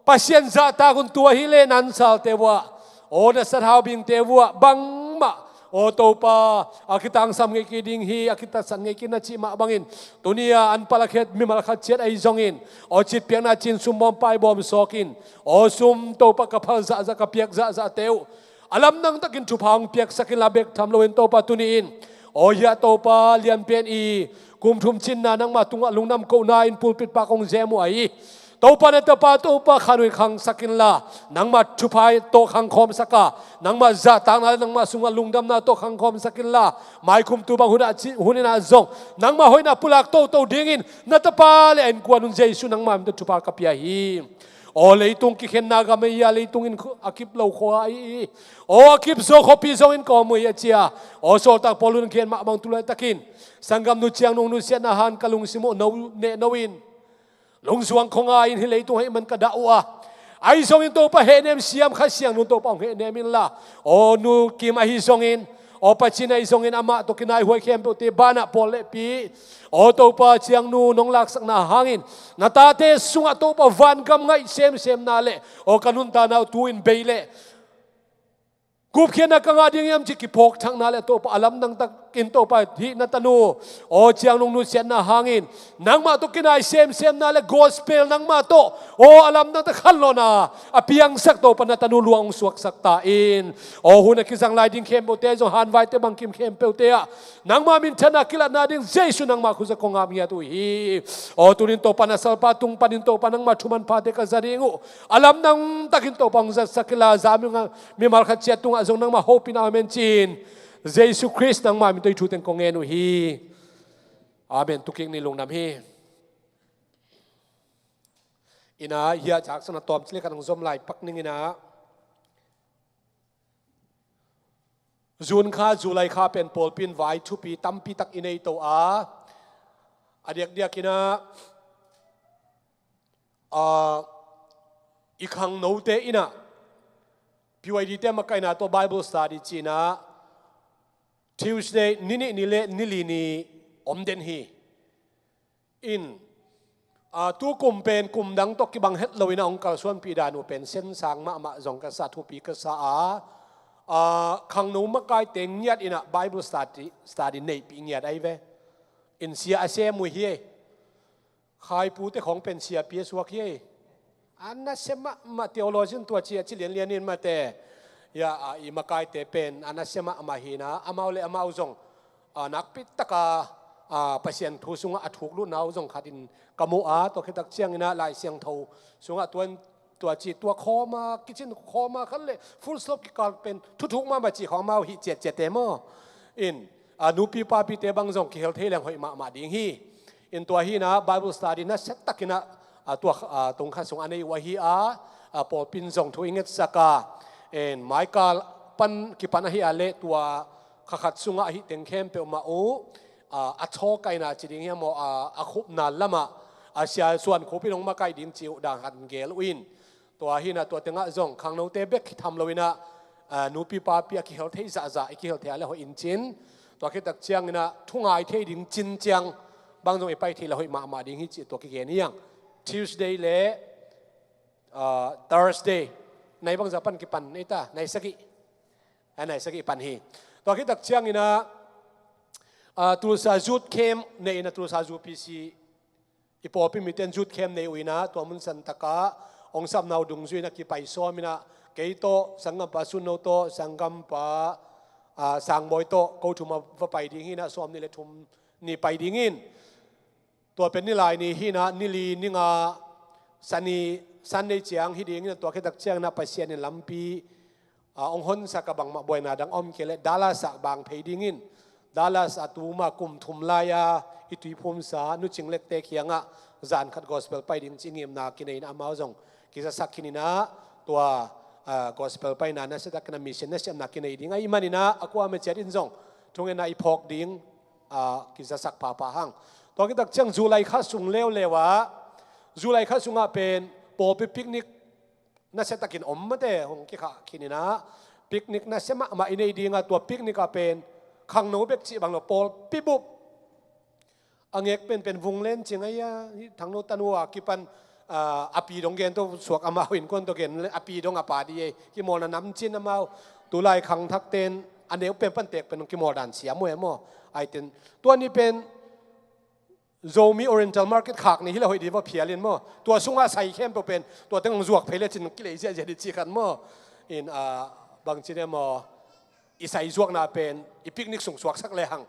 Pasian zahtak un, tua hi leh nansalte uh ah Aw na sathau bingte vuah bangmah, aw Topa, a kitangsam ngei kei ding hi, a kitatsan ngei kei na cih mah bangin, tuni-a an palakhet mimal khat ciat ahi zongin, aw citpiakna cin sum bawm pai bawm sawkin, aw sum Topa ka phal zahzah ka piak zahzahte uh a lamdang takin thupha hong piaksak inla bek tham loin Topa tuni-in, aw hiah Topa lianpen i kum thum cinna nangmah tungah lungdam kohna in pulpit pak hong zem uh ahi. Topa na tapa Topa khan uh in khangsak inla, nangmah thupha tawh khangkhawmsak a, nangmah zahtakna le nangmah sungah lungdamna tawh khangkhawmsak inla, maikhum tu bang hunah ci- huninah zong nangmah hoihna pulak toto dingin na tapa le a innkuan un Jesu nangmah min tawh thupha ka pia hi. Aw leitung kikhenna gam ahi a, leitung in khu- a kip lo khua ahi hi. Aw a kip zo khuapi zongin kawm uh hi a cia. Aw sawltak Paul un khen mah bang tu laitakin, sanggamnu ciangnung nusiatna han ka lungsim uh no neh no in, lungzuang khua nga-in hih leitung hei man ka dah uh a, ahi zongin Topa hehnem siam Kha Siangtho Topa hong hehnem inla, aw nu Kim ahi zongin, aw Pacin ahi zongin amah tawh kinaihuai khempeuhte banah pawl le pi, aw Topa ciangnu nong laksakna hangin na tate sungah Topa vangam ngaih semsemna le, aw ka nuntakna uh tu-in bei le gupkhiatna ka ngah ding hiam cih kiphawkthakna le Topa a lamdang takin Topa hih na tanu, aw ciangnung nusiatna hangin nangmah tawh kinai semsemna le gospel nangmah tawh, aw a lamdang tak khanlawhna a piangsak Topa na tanu luang hong suaksak ta in. Aw hun a kizang lai ding khempeuhte zong hanvaite bangkim khempeuhte ah nangmah minthanna kilatna ding Jesu nangmah khuza kong ap ngiat uh hi. Aw tunin Topa na salpa tung panin Topa nangmah thuman phate ka za ding uh a lamdang takin Topa hong zatsak inla, za mi nga- mimal khat ciat tungah zong nangmah hopihna om hen ci-in, Jesu Khrist nangmah min tawh hih thu teng kong ngen uh hi. Amen. Tukik ni lungdam hi. Inah hiah caksana tawm cili khat hong zom lai pak ning inah, June kha, July kha pen pawlpi in vai thupi tampi tak i nei to a, a diakdiak inah, a, i khangnote inah P Y D te makaihna tawh Bible study cinah Tuesday ni nih ni le ni li ni om den hi. In, a, tu kum pen kum dang tawh kibang het lo inah hong kalsuanpih dan uh pen sensang mahmah zong ka sa, thupi ka sa a, a, khangno makaite ngiat inah Bible study, study neihpih ngiat ahi ve. In sia a sem uh hi. Khaipute khawng pen siapi a suak hi. A nasia mahmah theologian tua ci a ci lianlian in mate. Ya, a, i makaite pen a nasia mahmah hi inah amau le amau zong, a, nakpi taka, a, Pasian thu sungah a thuk lutna uh zong khat in ka mu a, tua khitak ciang inah Lai Siangtho sungah tua in tua ci tua khawma kicin khawma khat le full stop kikal pen thuthuk mahmah ci khawma uh hi ciatciat te maw. In, a, nupi papite bang zong kihel thei leng hoih mahmah ding hi. In tua hi inah Bible study nasia tak inah, a, tua, a, tung kha sung a nei uh ahi a, a, pawlpi in zong thu i ngetsak a, in maikal pan kipan ahi a le tua kha khat sungah ahi teng khempeuh mah uh, a, a thawkaina ci ding hiam aw, a, a khupna lamah, a, Sia Suan Khup in hong makaih ding ci uh dan khat gel uh in. Tua hi inah tua tengah zong khangnote bek hi tham lo inah, a, nupi papi a kihel thei zahzah i kihel thei a le hoih in cin. Tua khitak ciang inah thungai thei ding cin ciang bang zong i pai thei le hoih mahmah ding hi cih tua kigen hi ang. Tuesday le, a, Thursday nai bangzah pan kipan ei ta, nai sagih, a, nai sagih pan hi. Tua khitak ciang inah, a, Tulsa Youth Camp nei inah Tulsa U P C i pawlpi mite in Youth Camp nei uh inah tua mun santakah hong sapna uh dungzui inah kipai sawm inah kei tawh sanggampa Sunno tawh sanggampa, a, Sangbawi tawh ko thum a va pai ding hi inah sawm nih le thum ni pai ding in. Tua pen nilai ni hi inah nili ninga Sani Sunday ciang hi ding inah tua khitak ciang inah Pasian in lampi, a, hong honsak a bangmah buaina dang a om kei leh Dallas ah bang phei ding in. Dallas ah tuma kum thum lai-a i tuiphumsa Nu Cing Lek te kiangah zan khat gospel pai ding ci ngimna kinei inah amau zong kizasak khin inah tua, a, gospel paina nasia tak inah mission nasemna kinei ding ahih man inah a kuamah ciat in zong thungetna i phawk ding, a, kizasak phapha hang. Tua khitak ciang July kha sung leuleu ah, July kha sungah pen pawlpi picnic nasia takin om mate hong kikhah khin inah picnic nasia mahmah i nei ding a, tua picnic ah pen khangno bek cih bang lo pawlpi bup a ngek penpen Vung Len Cing ahi a, hih Thangno tanu a kipan Ah, a pi dong gen to suak, amau innkuan to gen le a pi dong a pa di ei. Kimawlna namcin amau. Tulai khangthak ten a neu pen pan tek pen kimawl dan siam uh e maw. Ai ten tua ni pen Zomi Oriental Market khak ni hi le hoih di va phial in maw. Tua sungah sai khempeuh pen tua teng hong zuak phei le cin kilei ziahziah di ci khat maw. In, ah, bangci de maw. I sai zuakna pen i picnic sung suaksak le hang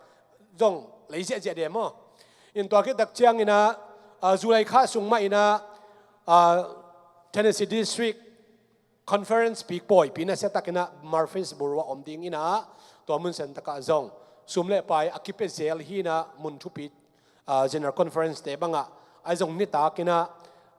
zong lei ziahziah de maw. In tua khit tak ciangin ah, ah, July kha sung mah in ah, ah, Tennessee District Conference pi pawipi nasia takin ah Murfreesboro ah om dingin ah, tua mun sen takah zong sum le pai a kipia zel hi in ah, mun thupi, ah, General Conference te bangah ai zong nitakin ah,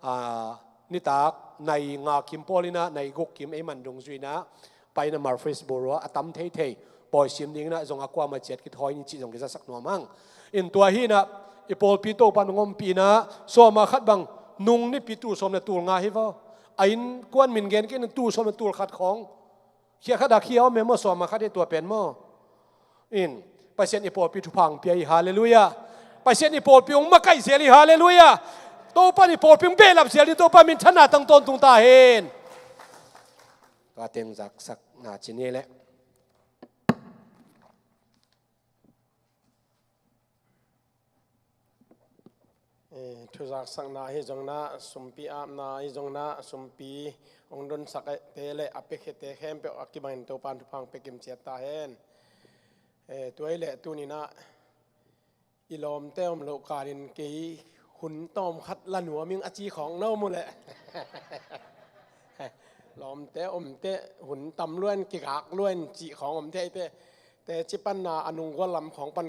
ah, nitak nai nga kim pawl in ah nai guk kim ei man dungzui in ah pai in ah Murfreesboro ah a tam theithei pawi sim dingin ah zong a kuamah ciat kithawi ni cih zong kizasak nuam hang. In tua hi in ah i pawlpi Topa nong ompih in ah sawma khat bang nung nipi tul sawm le tul nga hi vaw. A innkuan min gen kei in tul sawm le tul khat khawng. Khia khat a khia om e maw, sawma khat hi tua pen maw. In, Pasian i pawlpi thupha hong pia hi, halleluiah. Pasian i pawlpi hong makaih zel hi, halleluiah. Topa in i pawlpi hong behlap zel hi, Topa minthanna tang tawntung ta hen. Tua teng zaksakna ci ni leh. Eh, thuzaksakna hi zong na, sumpi apna hi zong na, sumpi hong donsak te le a piakhiate khempeuh a kibangin Topa in thupha hong pia kim ciat ta hen. Eh, tua hi leh tuni in ah i lawmte om loh kalin kei hun tawm khat la nuam ing a ci khawng na om uh leh. Lawmte om teh hun tam lua in kigak lua in cih khawng om thei teh. Teci panna a nunggual lam khawng pan,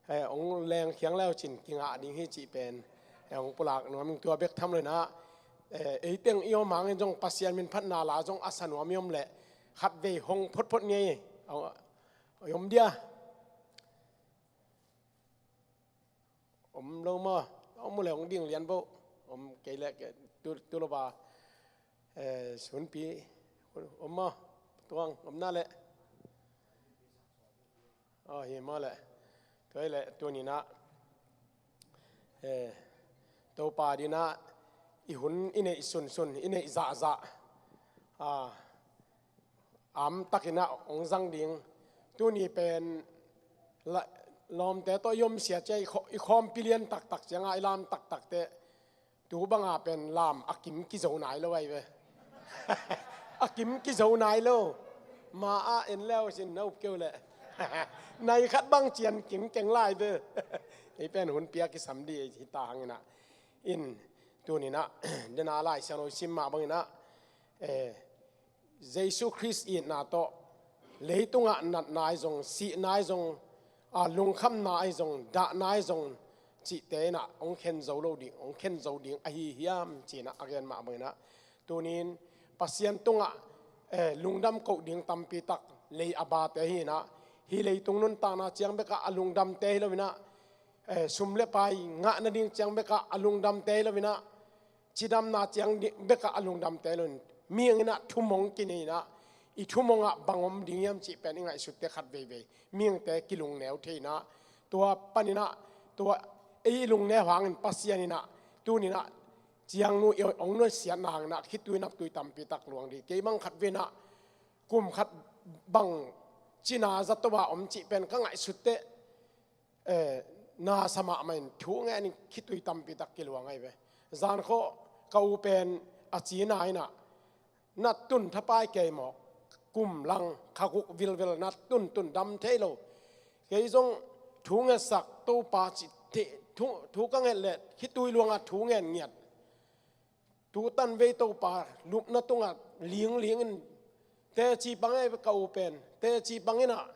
eh, hong leng khiang le uh cin kingah ding hi cih pen, eh, hong pulak nuam ing. Tua bek tham lo in ah, eh, ei teng i om hangin zong Pasian min phatna la zong a sa nuam i om leh khatvei hong photphot ni ei. Hong, hong om dia. Om lo maw? Om uh leh hong ding lian bo. Om kei leh kei, tu, tu lo ba. Eh, sunpi. Om maw? Tuang, om na leh. Oh, hi maw leh. Tua hi leh, tuni in ah. Eh, Topa adingin ah, i hun i neih sunsun, i neih zahzah. Ah, am takin ah hong zang ding. Tuni pen la, lawmte tawh i omsia ciang i khaw, i khawmpi lian taktak ciangah i lam taktak teh. Tu banga pen lam a kim kizo nai lo ahi ve. A kim kizo nai lo. Ma a en leu sin na up keu leh. Nai khat bang cian kim keng lai ve. Ei pen hun piak kisam di hi ta hangin ah. In tuni in ah, dena Lai Siangtho sim mah bangin ah, eh, Jesu Khrist itna tawh leitungah natna ahi zong, sihna ahi zong, a, lungkhamna ahi zong, dahna ahi zong, cihte in ah hong khen zo lo ding, hong khen zo ding ahi hiam ci-in ah a gen mah bangin ah. Tuni in Pasian tungah, eh, lungdam koh ding tampi tak lei a bate hi in ah, hih leitung nuntakna ciang bekah a lungdamte hi lo in ah, eh, sum le pai ngah nading ciang bekah a lungdamte hi lo in ah, cidamna ciang di-, bekah a lungdamte hi lo in, mihing in ah thumong kinei in ah, i thumongah bang om ding hiam cih pen i ngaihsutte khat veivei mihingte kilungneu thei in ah, tua panin ah, tua ei i lungneu hangin Pasian in ah, tuni in ah, ciangnu i hong nusiatna hangin ah, khitui naptui tampi tak luang ding. Kei bang khatvei in ah, kum khat bang cina zato a om cih pen ka ngaihsutte, eh, na sa mahmah in thu ngenin khitui tampi tak kiluang ahi ve. Zan khawh ka u pen a cina in ah, nat tun thapai kei mawk, kum lang kha guk vilvel nat tun tun dam thei lo. Kei zong thu ngetsak Topa ci, thu, thu ka nget leh khitui luangah thu ngen ngiat. Tu tanvei Topa lupna tungah lingling in, teci pang e ka u pen, teci pang in ah,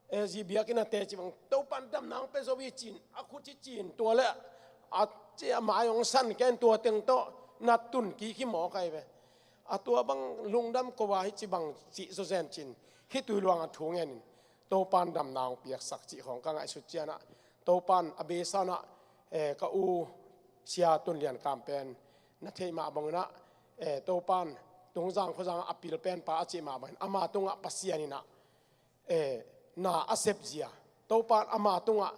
eh, zi biakinn ah teci pang, Topa in damna hong pia zo hi ci-in a khut ci ci-in tua leh a ci a mai hong san ken tua teng tawh nat tun kiki mawk ahi ve. A tua bang lungdam ko a hi ci bang cih zawzen ci-in khitui luangah thu ngenin Topa in damna hong piaksak cih khawng ka ngaihsut ciangin ah, Topa in a beisa in ah, eh, ka u Sia Tun Lian Kam pen na theih mah bangin ah, eh, Topa in Tungzang khuazang a pil penpa a cih mah bangin ama tungah Pasian in ah, eh, na a sep zia, Topa in ama tungah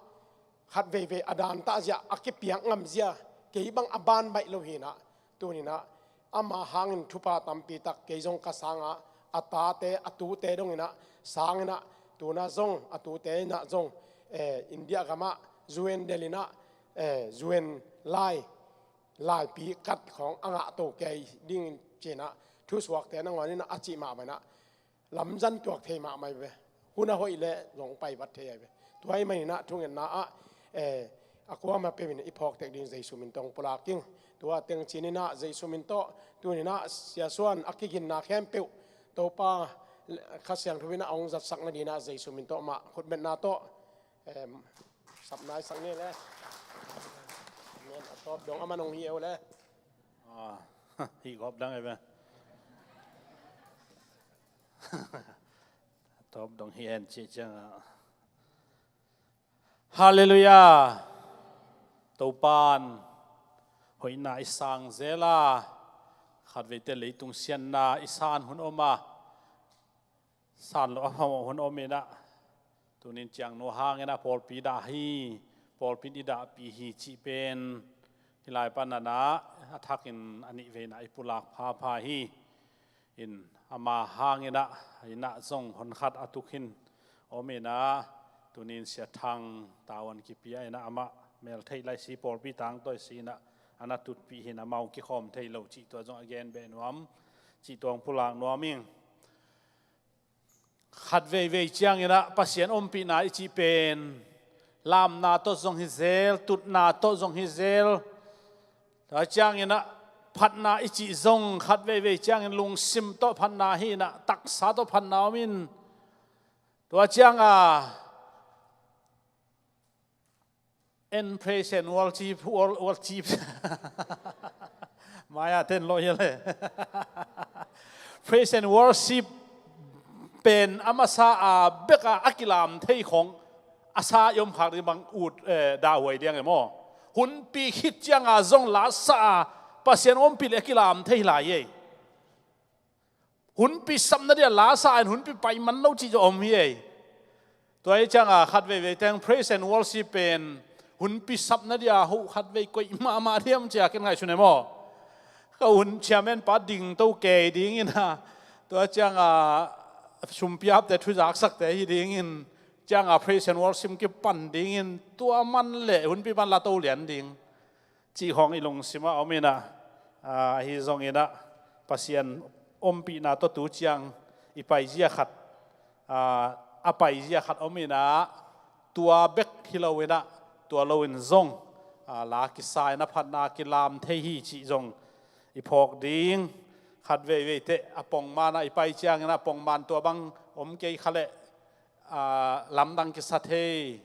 khat veivei a dantah zia, a kipiak ngam zia, kei bang a ban baih lo hi in ah, Tuninah ama hangin thupha tampi tak kei zong ka sangah a tate a tute donginah sanginah tunah zong a tute inah zong, eh, India gamah U N delinah, eh, U N lai laipi kat khawng a ngahto kei dingin cinah thusuakte nangawn inah a cih mah banah lamzan tuak thei mahmah hi ve. Hun a hoih le zong pai vat thei ahi ve. Tua ahih maninah thungetna ah, eh, a kuamah peuhin i phawktek ding Jesu min tawh pulak ing. Tua teng cininah Jesu min tawh tuninah siasuan a kiginna khempeuh Topa Kha Siangtho inah a hong zatsak nadinah Jesu min tawh mah khutbetna tawh, em, sapnai sak ni le. Amen. A tawp dong a man hong hi eu le. Ah, hi gawp dang e ve. Tawp dong hi en cih ciangah. Halleluiah. Topan hoihna i sang zela khatveite leitung sianna i san hun om a, san lo a phamawh hun om inah tunin ciangnu hanginah pawlpi dah hi, pawlpi in i dahpih hi cih pen hih lai pananah a thakin a nihveina i pulak phapha hi. In ama hanginah inah zong honkhat a tukhin om inah tunin Sia Thang tavuan kipia inah amah meltheih laisi pawlpi tangtawi si inah a na tutpih hin amau kikhawm thei lo cih tua zong a gen beh nuam cih tuang pulak nuam ing. Khat veivei cianginah Pasian ompihna i cih pen lamna tawh zong hi zel, tutna tawh zong hi zel. Tua cianginah phatna i cih zong khat veivei ciangin lungsim tawh phatna hi inah taksa tawh phatna om in. Tua cianga en praise and worship, wor-, worship. Maya ten lo hial e. Praise and worship pen a masa a beka a kilam thei khong a sa i om khak ding bang ut, eh, dahhuai diang e maw. Hunpi khit cianga zong lasa a Pasian ompih le a kilam thei lai e. Hunpi sapna dia lasa in hunpi pai man lo cih zong om hi ei. Tua hi cianga khat veivei teng praise and worship pen hunpi sapna dia ho khat vei koih mahmah diam cia ken ngaihsun e maw. Ka hun chairman pa ding to kei dingin a, tua cianga sumpiapte thuzaksakte hi dingin cianga praise and worship kipan dingin tua man le hunpi pan la to lian ding. Cih khawng i lungsimah om inah, ah, ahi zonginah Pasian ompihna tawh tu ciang i paizia khat, ah, a paizia khat om inah tua bek hi loinah tua loin zong, ah, la kisa inah phatna kilam thei hi cih zong i phawk ding. Khat veivei teh a pongman ah i pai cianginah pongman tua bang om kei kha leh, aa, lamdang kisa thei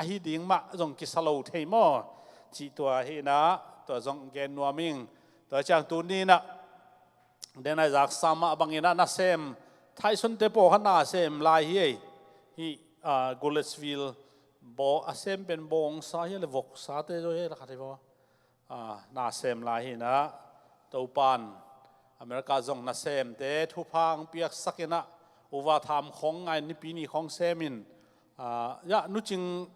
ahi ding mah zong kisa lo thei maw? Cih tua hi inah tua zong gen nuam ing. Tua ciang tuninah denai zaksa mah banginah nasem Thaisonte pawlkhat nasem lai hi ei. Hih, aa, Goodlettsville baw a sem pen bawngsa hi le voksate zaw hi le khat hi baw. Aa, nasem lai hi inah Topan America zong nasemte thupha hong piaksak inah uva tham khong ngai nipi ni khong semin, aa, ya, nucing,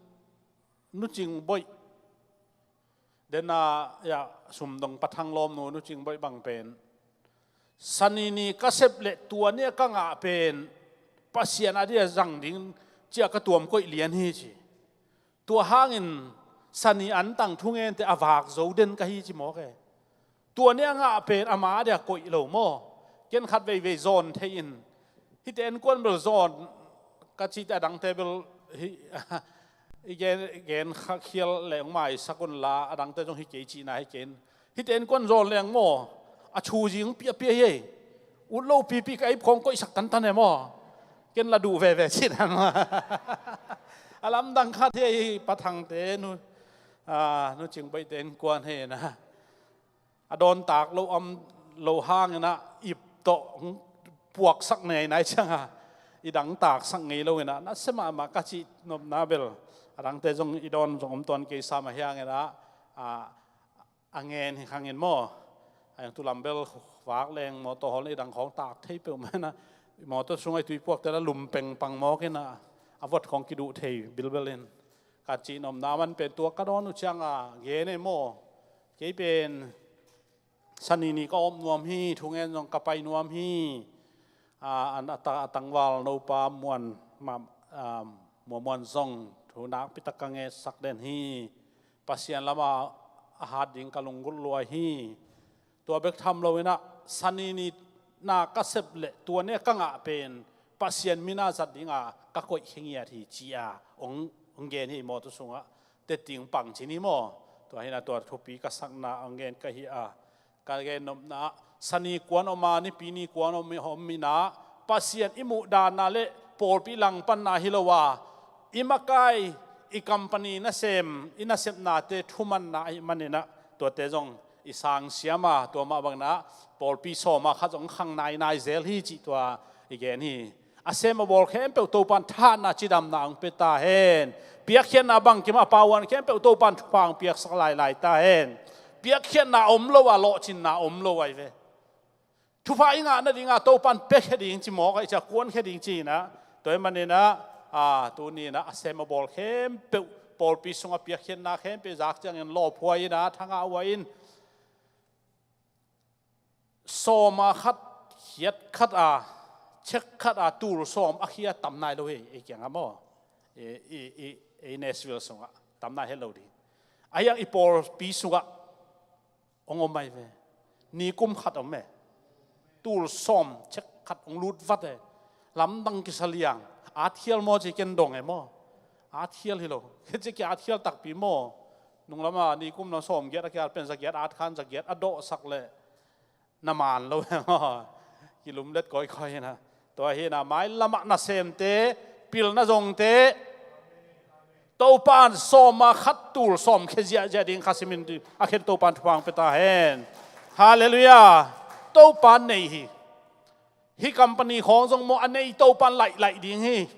nucing boih dena, ya, sumdong pathang lawmnu nucing boih bang pen Sani ni ka sep le tua nia ka ngah pen Pasian a dia zang ding cia ka tuam koih lian hi ci. Tua hangin Sani antang thungente a vak zo den ka hi ci mawk e. Tua nia ngah pen ama a dia koih lo maw? Ken khat veivei zawn thei in hihte en kuan bel zawn ka cihte a dangte bel hi, i gen, gen kha khial leng maisak unla a dangte zong hi kei cihna hi kei in. Hihte en kuan zawn leng maw? A thu zing piapia hi ei. Ut lo pipi ka eip khawng koihsak tantan e maw? Ken la duh veve cihna maw? A lamdang khat hi ei, pathangte nu, a, nucing boihte en kuan hi na. A dawntak lo om lo hangin a ip tawh puaksak nei nai cianga i dangtaksak ngei lo in a nasia mahmah ka cih nopna bel a dangte zong i dawn zong om tuan kei sam a hiangin a, a, a ngen hi khangin maw. A yang tulam bel vak leng mawtaw hawlna i dang khawng tak thei peuhmah in a mawtaw sungah i tui puakte la lum pengpang mawk in a, a vot khawng kiduh thei bilbel in. Ka cih nopna man pen tua ka dawn uh cianga gen ei maw. Kei pen Sani ni ka om nuam hi, thungen zong ka pai nuam hi. A, an a ta-, a tangval nopa Muan, ma, a, Mua Muan zong thu nakpi tak ka ngetsak den hi. Pasian lama a hat ding ka lunggulh lua hi. Tua bek tham loinah Sani ni na ka sep leh tua ne ka ngah pen Pasian mina zat dinga ka koih khe ngiat hi ci-a hong, hong gen hi maw, tu sungah teting pang ci ni maw? Tua hinah tua thupi ka sakna hong gen ka hi a, ka gen nopna ah Sani kuan om a, Nipi ni kuan om, om inah Pasian i muhdanna le pawlpi langpanna hi lo a, i makai, i company nasem, i nasepnate thumanna ahih maninah tuate zong i sangsiam a, tua mah banginah pawlpi sawma khat zong khang nainai zel hi cih tua i gen hi. A sem a bawl khempeuh Topan thahatna cidamna hong pia ta hen. Piakkhiatna bangkim a pauan khempeuh Topan thupha hong piaksak lailai ta hen. Piakkhiatna om lo a lawhcinna om lo ahi ve. Thupha i ngah nadinga Topan piakhia ding ci mawk ahi cia, kuankhia ding ci inah. Tua ahih maninah, a, tuninah a sem a bawl khempeuh pawlpi sungah piakkhiatna khempeuh zak ciangin lawphuai inah, thangah huai in, sawma khat, khiat khat a, cheque khat a tul sawm a khia tam nai lo hi, ei kiangah maw? I, i, i, ei Nashville sungah tam nai het lo ding. Ahi hang i pawlpi sungah hong om ahi ve. Nikum khat om e. Tul sawm cheque khat hong lut vat e. Lamdang kisa liang. Atkhial maw ci ken dong e maw? Atkhial hi lo. Kei ci kia atkhial takpi maw? Nunglama nikum na sawm giat a kia pen za giat, atkhan za giat a dawhsak leh na man lo e maw? Kilumlet kawikawi hinah. Tua hinah mailamah nasemte, pilna zongte, Topan sawma khat tul sawm khia ziahziah ding kha simin a khen Topan thupha hong pia ta hen. Halleluiah. Topan nei hi. Hih company khawng zong maw a nei Topan laih laih ding hi.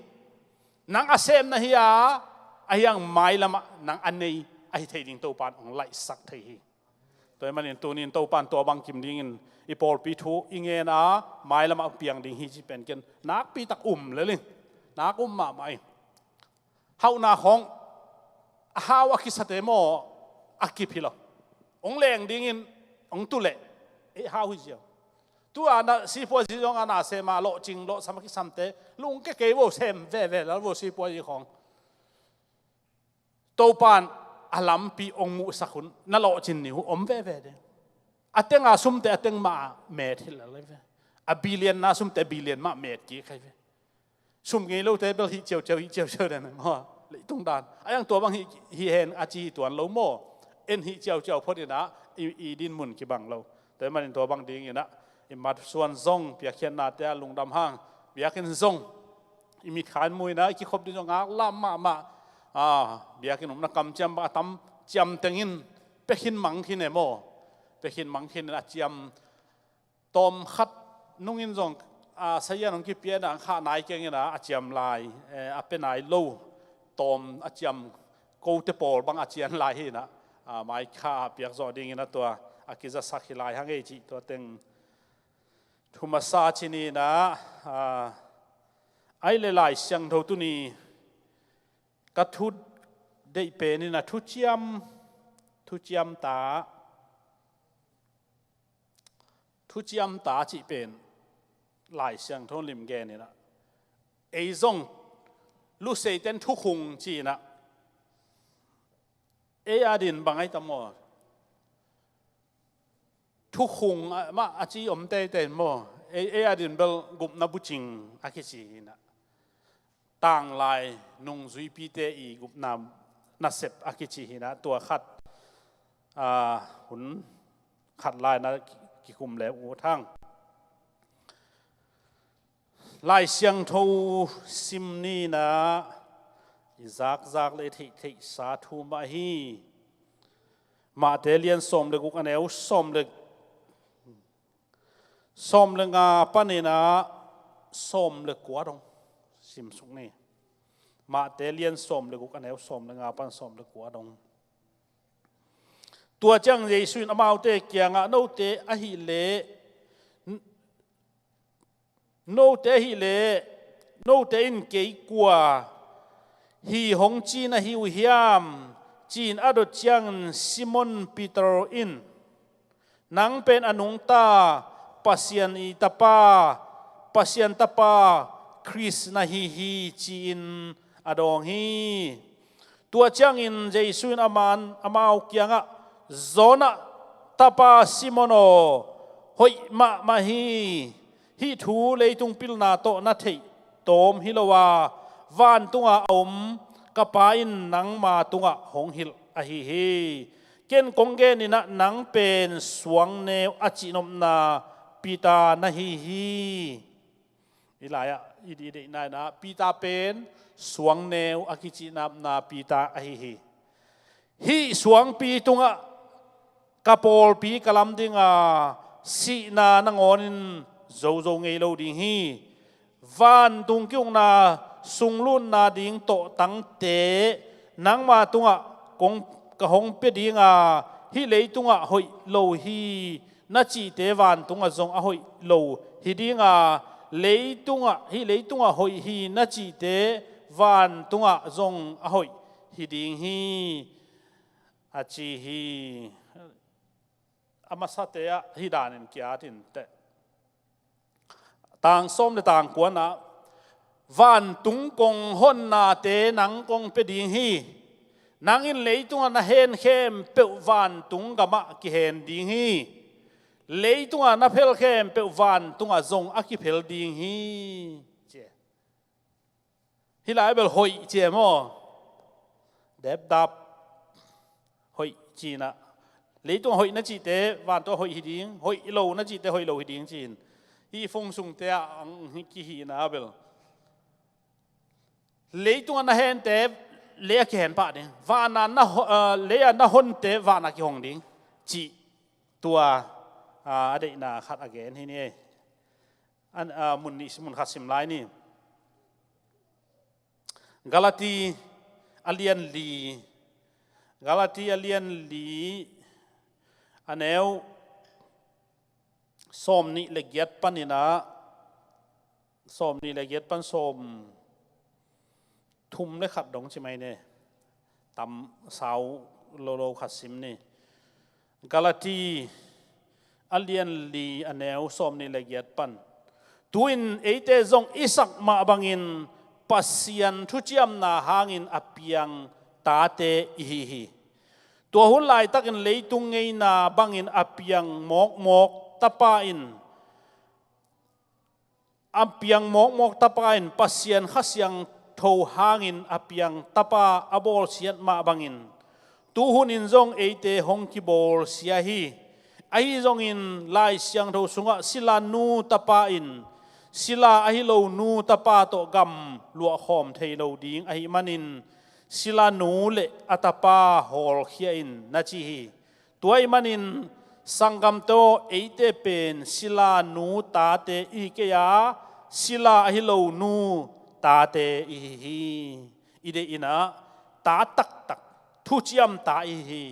Nang a sem na hi a, ahi hang mailamah nang a nei ahi thei ding Topan hong laihsak thei hi. Tua ahih manin tunin Topan tua bangkim dingin i pawlpi thu i ngen a, mailamah piang ding hi ci pen ken nakpi tak um lel in. Nak um mahmah in. Hauhna khawng a hau a kisate maw a kip hi lo. Hong leng dingin hong tu leh ei hau hi ziau. Tu a na sipuazi zong a na sem a lawhcing lawhsam a kisamte lungke kei vo, sem veve lal vo sipuazi khawng. Topan a lampi hong muhsak hun na lawhcin ni uh om veve ding. A tenga sumte a teng mah a met hi lel ahi ve. A billion na sumte a billion mah met kik ahi ve. Sum ngei lote bel hih ciauciau, hih ciauciau den maw? Leitung dan. A yang tua bang hih, hih hen a ci hi tuan lo maw? En hih ciauciau phot inah i, i din mun kibang lo. Tua ahih manin tua bang dinginah i matsuan zong piakkhiatnate a lungdam hang. Biakinn zong i mitkha in mu inah i kikhop ding zong ngaklam mahmah. A, biakinn upna kamciam bang a tam ciamteng in pekhin mangkhin e maw? Pekhin mangkhin in a ciam tawm khat nungin zong, a, sazian hong kipia inah khah nai keng inah a ciam lai, eh, a pia nai lo tawm a ciam kote pawl bang a cian lai hi inah, a, maikha a piak zawh dingin a tua a kizasak hi lai hang ei cih tua teng thu masa ci ni inah, a, ai le Lai Siangtho tuni ka thu deih pen inah thuciam, thuciam ta, thuciam ta cih pen Lai Siangtho lim gen inah ei zong Luseiten thukhung ci inah ei adin bang ai tam aw? Thukhung, a, mah a ci om teitei maw? Ei, ei adin bel gupna bucing a kici inah tanglai nungzuipite i gupna nasep a kici hi inah tua khat, a, hun khat lai na kikum le uh thang. Lai Siangtho sim ni inah i zakzak le theihtheihsa thu mah hi. Mahte lian sawm le guk a neu sawm le sawm le nga paninah sawm le kua dong simsuk ni. Mahte lian sawm le guk a neu sawm le nga pan sawm le kua dong. Tua ciang Jesu in amaute kiangah, note ahih leh, note ahih leh note in kei kua hi hong ci na hi uh hiam? Ci-in a dot ciangin Simon Peter in, Nang pen a nungta Pasian i Tapa, Pasian Tapa Khrist na hi hi, ci-in a dawng hi. Tua ciangin Jesu in aman amau kiangah, Jonah tapa Simon aw, hoih mahmah hi. Hih thu leitung pilna tawh na theih tawm hi lo a, vantunga a om ka Pa in nangma tungah hong hilh ahi hi. Ken kong genin ah, nang pen suangneu a cihnopna Peter na hi hi. Hih lai-ah i deihna in ah, Peter pen suangneu a kicihnopna Peter ahi hi. Hih suangpi tungah ka pawlpi ka lam ding a, sihna nangawnin zozo ngei lo ding hi. Vantung ki-ukna sunglutna ding tawhtangte nangma tungah kong, ka hong pia ding a, hih leitungah hoih lo hi na cihte vantungah zong a hoih lo hi ding a, leitungah, hih leitungah hoih hi na cihte vantungah zong a hoih hi ding hi, a ci hi. A masate ah hih danin ki-at inteh. Tang sawm le tang kuanah, vantung kong honnate nang kong pia ding hi. Nang in leitungah na hen khempeuh vantung gamah kihen ding hi. Leitungah na phel khempeuh vantungah zong a kiphel ding hi, ci. Hih lai bel hoih ci e maw? Depdap hoih ci-in ah, leitung hoih na cihte vantung hoih hi ding, hoih lo na cihte hoih lo hi ding ci-in. Hih phone sungte ah ang kihihna bel, leitungah na hente lei ah kihen pah ding, vanah na ho-, ah, lei ah na honte vanah kihong ding, cih tua, ah, a deihna khat a gen hi ni. An, ah, mun nih, mun khat sim lai ni. Galati a lian li, Galati a lian li, a neu sawm nih le giat panin ah, sawm nih le giat pan sawm thum le khat dong ci mai ne. Tam sau lo lo khat sim ni. Galati a lian li, a neu sawm nih le giat pan. Tu-in eite zong i sak mah bangin Pasian thuciamna hangin a piang tate i hi hi. Tua hun laitakin leitung ngeina bangin a piang mawkmawk tapa in, a piang mawkmawk tapa in Pasian Kha Siangtho hangin a piang tapa a bawlsiat mah bangin, tu hunin zong eite hong kibawlsia hi. Ahi zongin Lai Siangtho sungah sila nu tapa in sila ahi lo nu tapa tawh gam luahkhawm thei lo ding ahih manin, sila nu le a tapa hawlkhia in, na ci hi. Tua ahih manin sanggamte aw, eite pen sila nu tate i hi kei a, sila ahi lo nu tate i hi hi. I deih in ah, ta taktak, thuciam ta i hi hi.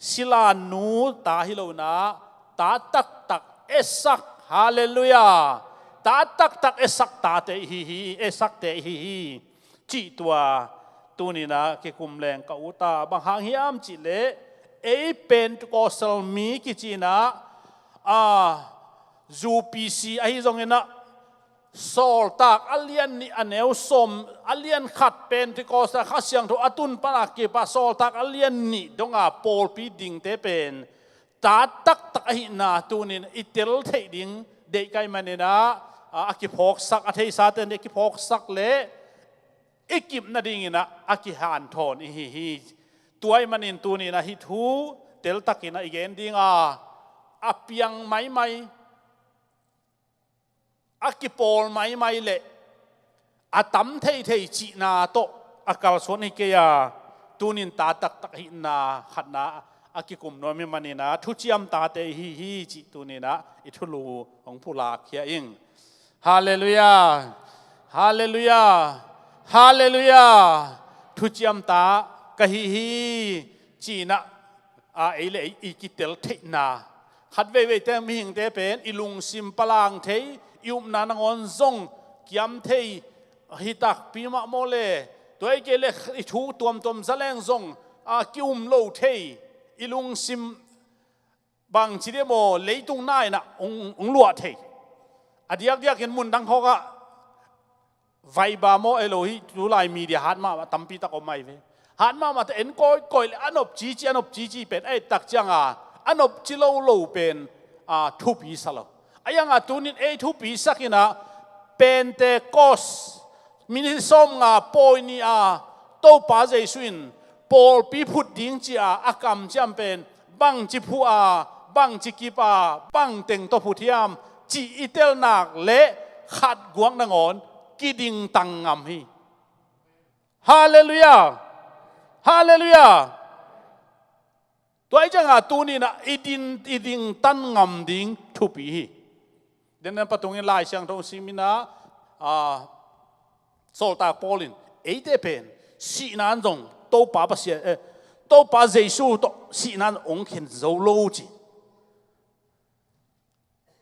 Sila nu ta hi lo in ah, ta taktak etsak, halleluiah, ta taktak etsak tate i hi hi, etsakte i hi hi, cih tua tuni-in ah kikum leng ka ut a. Bang hang hiam cih leh, ei Pentecostal mi kici-in ah, a, U P C ahi zongin ah, Sawltak a lian nih, a neu sawm, a lian khat, Pentecostal Kha Siangtho a tun pan a kipat Sawltak a lian nih donga pawlpi dingte pen ta taktak ahihna tuni-in i tel theih ding deih ka hih manin ah, a, a kiphawksak, a theisate in a kiphawksak leh i kip nadingin ah a kihanthawn i hi hi. Tua ahih manin tuni-in ah hih thu teltakin ah i gen ding a, a piang maimai, a kipawl maimai le a tam theithei cihna tawh a kalsuan hi kei a, tuni-in ta taktak ahihna khatna a kikum nuam ahih manin ah thuciam tate i hi hi cih tuni-in ah i thulu hong pulakkhia ing. Halleluiah. Halleluiah. Halleluiah. Thuciam ta ka hi hi, ci-in ah, a, ei le ei i kitel theihna. Khat veiveite mihingte pen i lungsim palang thei, i upna nangawn zong kiam thei hi takpi mah maw le. Tua hi kei leh i thu tuamtuam za leng zong, a, ki-um lo thei, i lungsim bangci dia maw, leitung na inah hong, hong luah thei. A diakdiakin mundang khawkah Viber maw, ei lo hi, tulai media hat mahmah tampi tak om ahi ve. Hat mahmah te en kawikawi le a nop cici, a nop cici pen a et tak cianga a nop ci lo lo pen a thupi sa lo. A ianga tunin ei thupi sakinah Pentecost, minit sawmnga pawi ni a Topa Jesu in pawlpi phut ding ci-a a kamciam pen bangci phuh a, bangci kip a, bangteng tawh phut hiam cih i telnak le khat guak nangawn kidingtang ngam hi. Halleluiah. Halleluiah. Tua i cianga tuninah i din, i dingtan ngam ding thupi hi. Denden patungin Lai Siangtho siminah a, Sawltak Paul in eite pen sihna in zong Topa Pasian, eh, Topa Jesu tawh sihna in hong khen zo lo ci.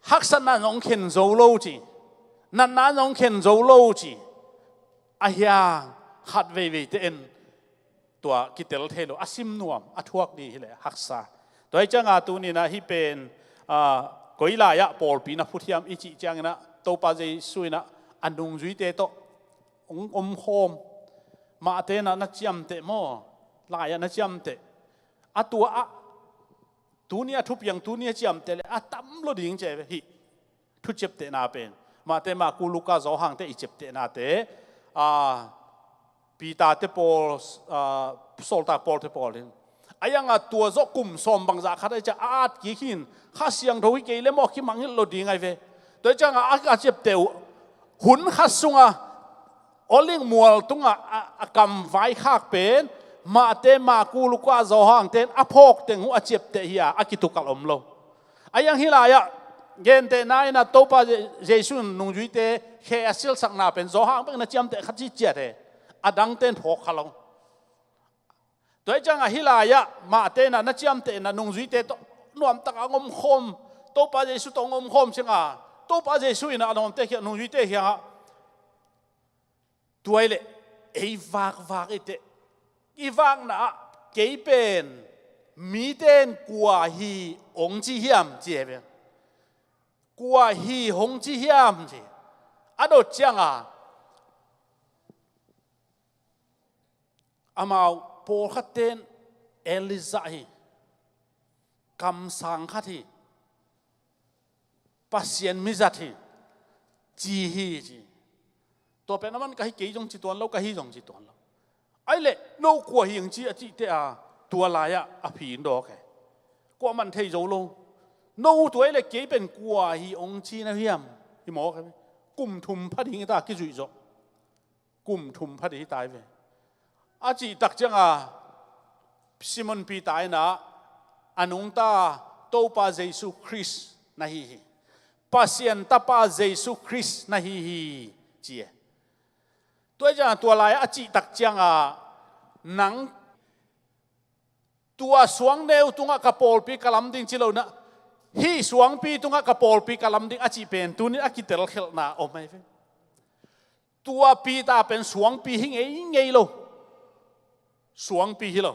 Haksatna in hong khen zo lo ci. Natna in hong khen zo lo ci. A hiang khat veivei te en tua kitel thei lo, a sim nuam, a thuak ding hileh haksa. Tua hi cianga tuninah hih pen a, koi lai-ah pawlpi na phut hiam i cih cianginah Topa Jesu inah a nungzuite tawh hong omkhawm. Mah tenah na ciamteh maw? Lai-ah na ciamteh. A tua ah tuni a thupiang tuni a ciamteh le a tam lo ding ci ve hih thu ciaptehna pen. Mate, Maku, Luka, Johan te i ciaptehnate a, Peter te pawl, a, Sawltak Paul te pawl in a ianga tua zawh kum sawm bangzah khat a i ciah a at kik hin Kha Siangtho hi kei le maw a kimangngilh lo ding ahi ve. Tua i cianga a, a ciapteh uh hun khat sunga Olive mual tungah a, a kam vaikhak pen Mate, Maku, Luka, Johan ten a phawk teng uh a ciapteh hi a, a kitukal om lo. A iang hih lai-ah gentehna inah Topa Je-, Jesu in nungzuite khe a silsakna pen Johan bek na ciamteh khat ci ciat he. A dangten phawk kha lo. Tua hi cianga hih lai-ah Mate inah na ciamtehna nungzuite tawh nuamtaka hong omkhawm, Topa Jesu tawh hong omkhawm cianga Topa Jesu inah a nuamte khiang, nungzuite khiangah tua hileh ei vakvak i teh, i vakna ah kei pen mite in kua hi hong ci hiam ci hi ve. Kua hi hong ci hiam ci. A dot cianga amau pawlkhat ten Elijah hi, kamsang khat hi, Pasian mizat hi, ci hi ci. Tua pen a man ka hi kei zong ci tuan lo, ka hi zong ci tuan lo. Ahi leh no kua hi hong ci a cihte a tua lai-ah a phin dawk he. Kuaman thei zo lo. No tua hileh kei pen kua hi hong ci na hiam? Hi mawk he. Kum thum pha ding hi ta kizuih zawh. Kum thum pha ding hi ta hi ve. A cih tak cianga Simon Peter inah a nungta Topa Jesu Khrist na hi hi. Pasian Tapa Jesu Khrist na hi hi ci e. Tua hi cianga tua lai-ah a cih tak cianga nang tua suangneu tungah ka pawlpi ka lam ding ci lo inah hih suangpi tungah ka pawlpi ka lam ding a cih pen tunin a kitelkhelhna om ahi ve. Tua Peter pen suangpi hi ngeingei lo. Suangpi hi lo.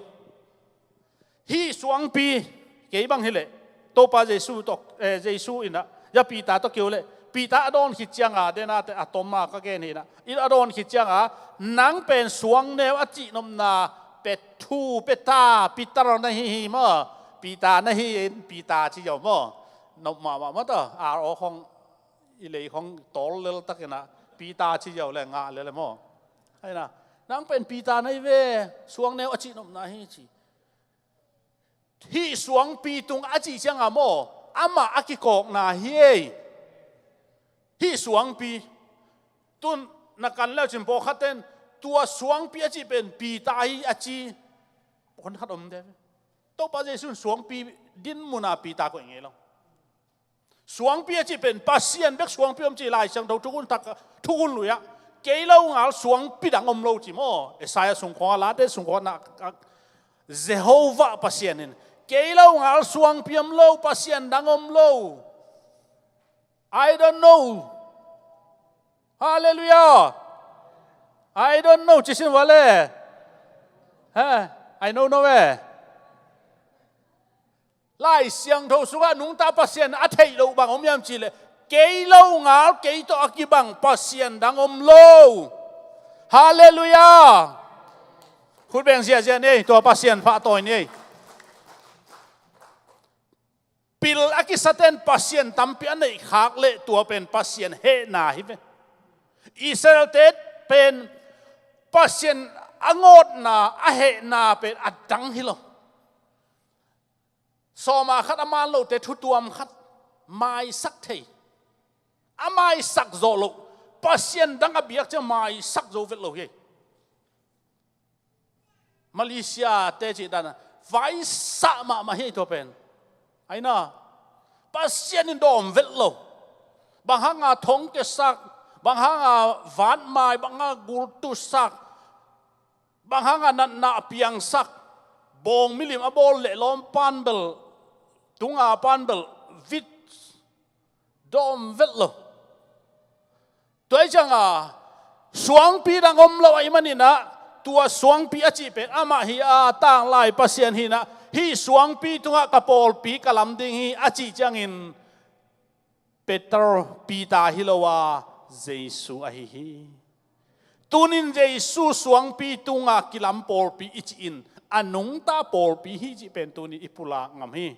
Hih suangpi kei bang hileh Topa Jesu tawh, eh, Jesu inah ya Peter tawh keu leh Peter a dawn khit cianga denate a toma ka gen hinah i a dawn khit cianga nang pen suangneu a cihnopna pet thu peta Peter na hi hi maw? Peter na hi in Peter ci ziau maw? Nop mahmah maw ta ar aw khong i lei khong tawl lel takinah Peter ci ziau le ngah lel e maw? Aina nang pen Peter na hi ve, suangneu a cihnopna hi ci. Hih suangpi tung a cih cianga maw amah a kikawkna hi ei. Hih suangpi tun na kan leucin pawlkhatten tua suangpi a cih pen Peter hi a ci. Hon khat om de. Topa Jesu in suangpi din muna Peter koih ngei lo. Suangpi a cih pen Pasian bek suangpi om ci Lai Siangtho thukhun thak, thukhun lui-ah kei lo ngal suangpi dang om lo ci maw? Isaiah sungkhawngah, Late sungkhawngah, Jehovah Pasian in kei lo ngal suangpi om lo, Pasian dang om lo. I don't know. Halleluiah. I don't know. Cisin vale. Ha, I know no eh. Lai Siangtho sungah nungta Pasian a theih loh bang om hiam cih leh, kei lo ngal, kei tawh a kibang Pasian dang om lo. Halleluiah. Khut beng ziahziah ni ei, tua Pasian pahtawi ni ei. Pil a kisate'n Pasian tampi a neih khak leh tua pen Pasian hehna hi ve. Israel-te pen Pasian a ngawtna, a hehna pen a dang hi lo. Sawma khat a man lote thutuam khat, maisak thei. A maisak zawh loh, Pasian dang a biak ciang maisak zo vet lo hi. Malaysia-te cih dan a vaisah mahmah hi tua pen. Aina, Pasian in dawm vet lo. Bang hanga thongkiasak, bang hanga vatmai, bang hanga gultusak, bang hanga natna a piangsak, bawng milim a bawl leh lawmpa'n bel, tunga pa'n bel vit, dawm vet lo. Tua hi cianga suangpi dang om lo ahih manin ah, tua suangpi a cih pen amah hi a, tanglai Pasian hi-in ah, hih suangpi tungah ka pawlpi ka lam ding hi a cih ciangin, Peter, Peter hi lo a, Jesu ahi hi. Tunin Jesu suangpi tunga kilam pawlpi i cih in, a nungta pawlpi hi cih pen tunin i pulak ngam hi.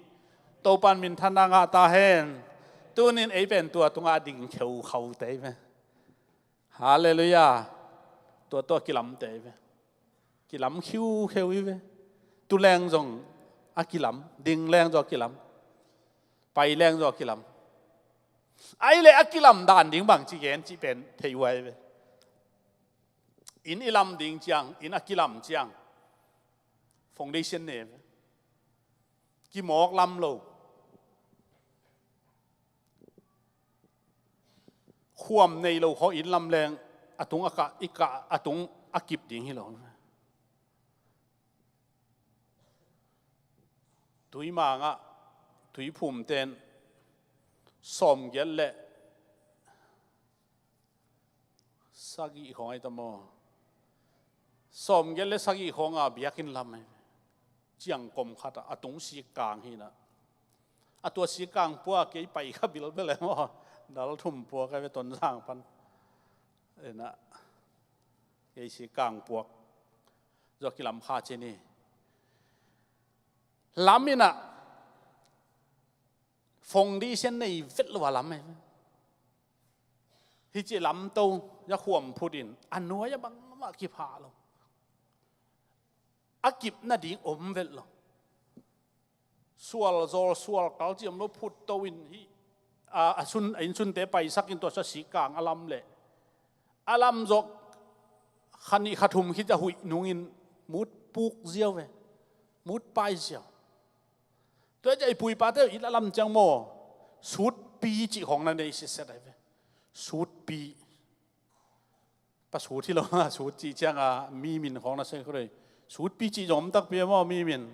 Topa'n minthanna ngah ta hen. Tunin ei pen tua tungah ding kheukhau te hi ve. Halleluiah. Tua tua kilamte hi ve. Kilam khiukheu hi ve. Tu leng zong a kilam, ding leng zong a kilam, pai leng zong a kilam. Ahih leh a kilam dan ding bangci gen cih pen thei huai ve. Inn i lam ding ciang, inn a kilam ciang, foundation ne ve. Kimawk lam lo. Khuam nei lo khawng inn lam leng a tung a kah, i kah a tung a kip ding hi lo. Tuimang ah tuiphumte'n sawmgiat leh sagih khawng ahi ta maw? Sawmgiat leh sagih khawng a biakinn lam ahi. Ciangkom khat ah a tung sikkang hi-in ah, a tua sikkang puak kei pai kha bilbel e maw? Dal thum puak ahi ve Tonzang pan. Ina, kei sikkang puak zawh kilam kha ci ni. Lam in ah foundation nei vet lo a lam e. Hih ci lamto, ya khuam phut in, a nuai ah bangmah kipha lo. A kip nading om vet lo. Sual zawl, sual kal ci om lo, phutto in hih, a, a sun, a innsunte paisak in tua sa sikkang a lam leh, a lam zawh kha nih kha thum khit a huih nungin mut puk ziau ve. Mut pai ziau. Tua hi ciang i pu i pate in a lam ciang maw, sutpi cih khawng na nei sitset ahi ve. Sutpi. Pa sut hi lo, sut cih cianga mi min khawng na sei khuai. Sutpi cih zong om takpi a maw, mi min.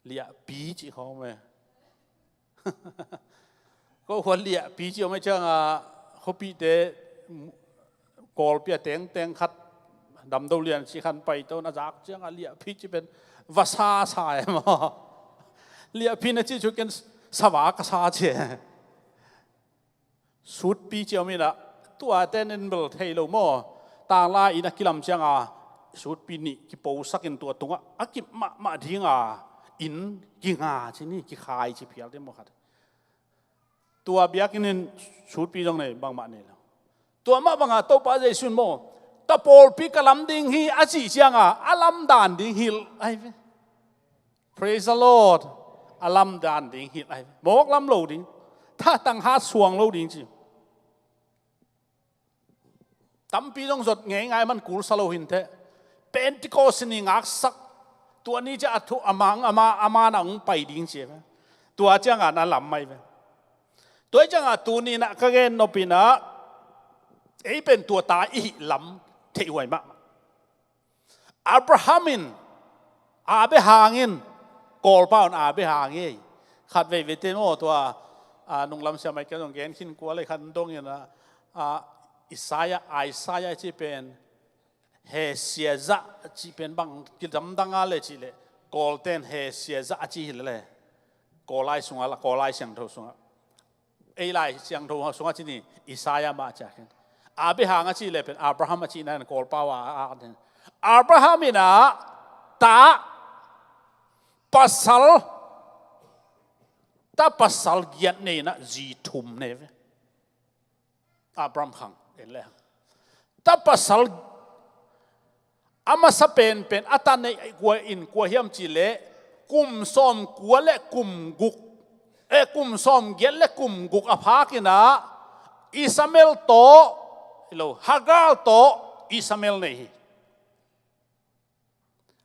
Liahpi cih khawng om e. Ko khua liahpi cih om e cianga, khuapihte Kawlpi a tengteng khat, Damdo Lian cih khan paito na zak cianga liahpi cih pen vasa sa e maw. Liahpi na cih cu ken sava ka sa ci e. Sutpi ci om in ah, tuate in bel thei lo maw? Tanglai inn a kilam cianga sutpi nih kiposak in tua tungah a kip mahmah dinga inn kinga ci ni, kikhai ci phial te maw khat. Tua biakinn in sutpi zong nei, bangmah nei lo. Tua mah banga Topa Jesu in maw, ka pawlpi ka lam ding hi a cih cianga a lamdan ding hilh ahi ve. Praise the Lord. A lamdan ding hilh ahi ve. Mawk lam lo ding. Thatang hat suang lo ding ci. Tampi zong zot ngeingai man kul sa lo hi inteh. Pentecost ni ngaksak. Tua ni ciang a thu a mang a ma, a man a hong pai ding ci ve. Tua cianga na lam mai ve. Tua cianga tuni-in ah ka gen nop in ah, ei pen tua ta i hih lam theih huai mahmah. Abraham in a bia hangin, Kawlpa un a bia hang hi. Khat veivei te maw tua, a, nunglam siamai kei zong gen khin kua lei khat dong in a, a, Isaiah, Isaiah cih pen, he sia zah cih pen bang kidamdang a le cih leh, Kawlten he sia zah a ci hi lele. Kawl lai sungah la, Kawl lai siangtho sungah. Ei lai siangtho sungah ci ni, Isaiah mah a ciah khin. Abraham a cih leh pen Abraham a cihna in Kawl pau a, a, a, Abraham in ah ta pasal, ta pasal giat nei in ah zi thum nei ve. Abraham khang en le hang. Ta pasal a masa penpen a ta neih kua in kua hiam cih leh kum sawm kua le kum guk, eh, kum sawm giat le kum guk a phak in ah Ishmael tawh, hi lo, Hagar tawh Ishmael nei hi.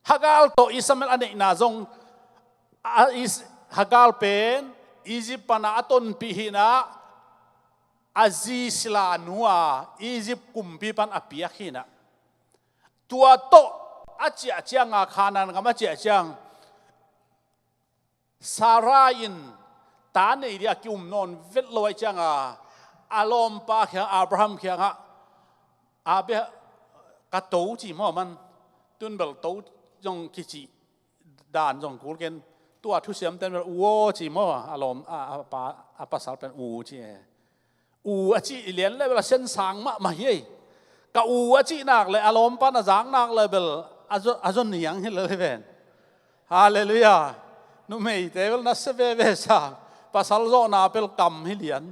Hagar tawh Ishmael a neihna zong, a, Is-, Hagar pen Egypt pan a tonpih hi in ah, a zi sila nu a Egypt kumpi pan a piak hi in ah. Tua tawh a ciah ciang a, Khanaan gam a ciah ciang, Sarah in ta nei ding a ki-um nawn vet lo ahih ciang a, a lawmpa kiang, Abraham kiangah, Abra-, ka to ci maw man, tun bel to zong kicih dan zong kul ken, tua thusiamten bel u aw ci maw, a lawm, a, a pa, a pasal pen u ci e. U a cih lian le bel a sian sang mahmah hi ei. Ka u a cih nak le, a lawmpa na zak nak le bel a zo-, a zon niang hi le ven. Halleluiah. Numeite bel na sia veve sa. Pasal zawhna pel kam hi lian.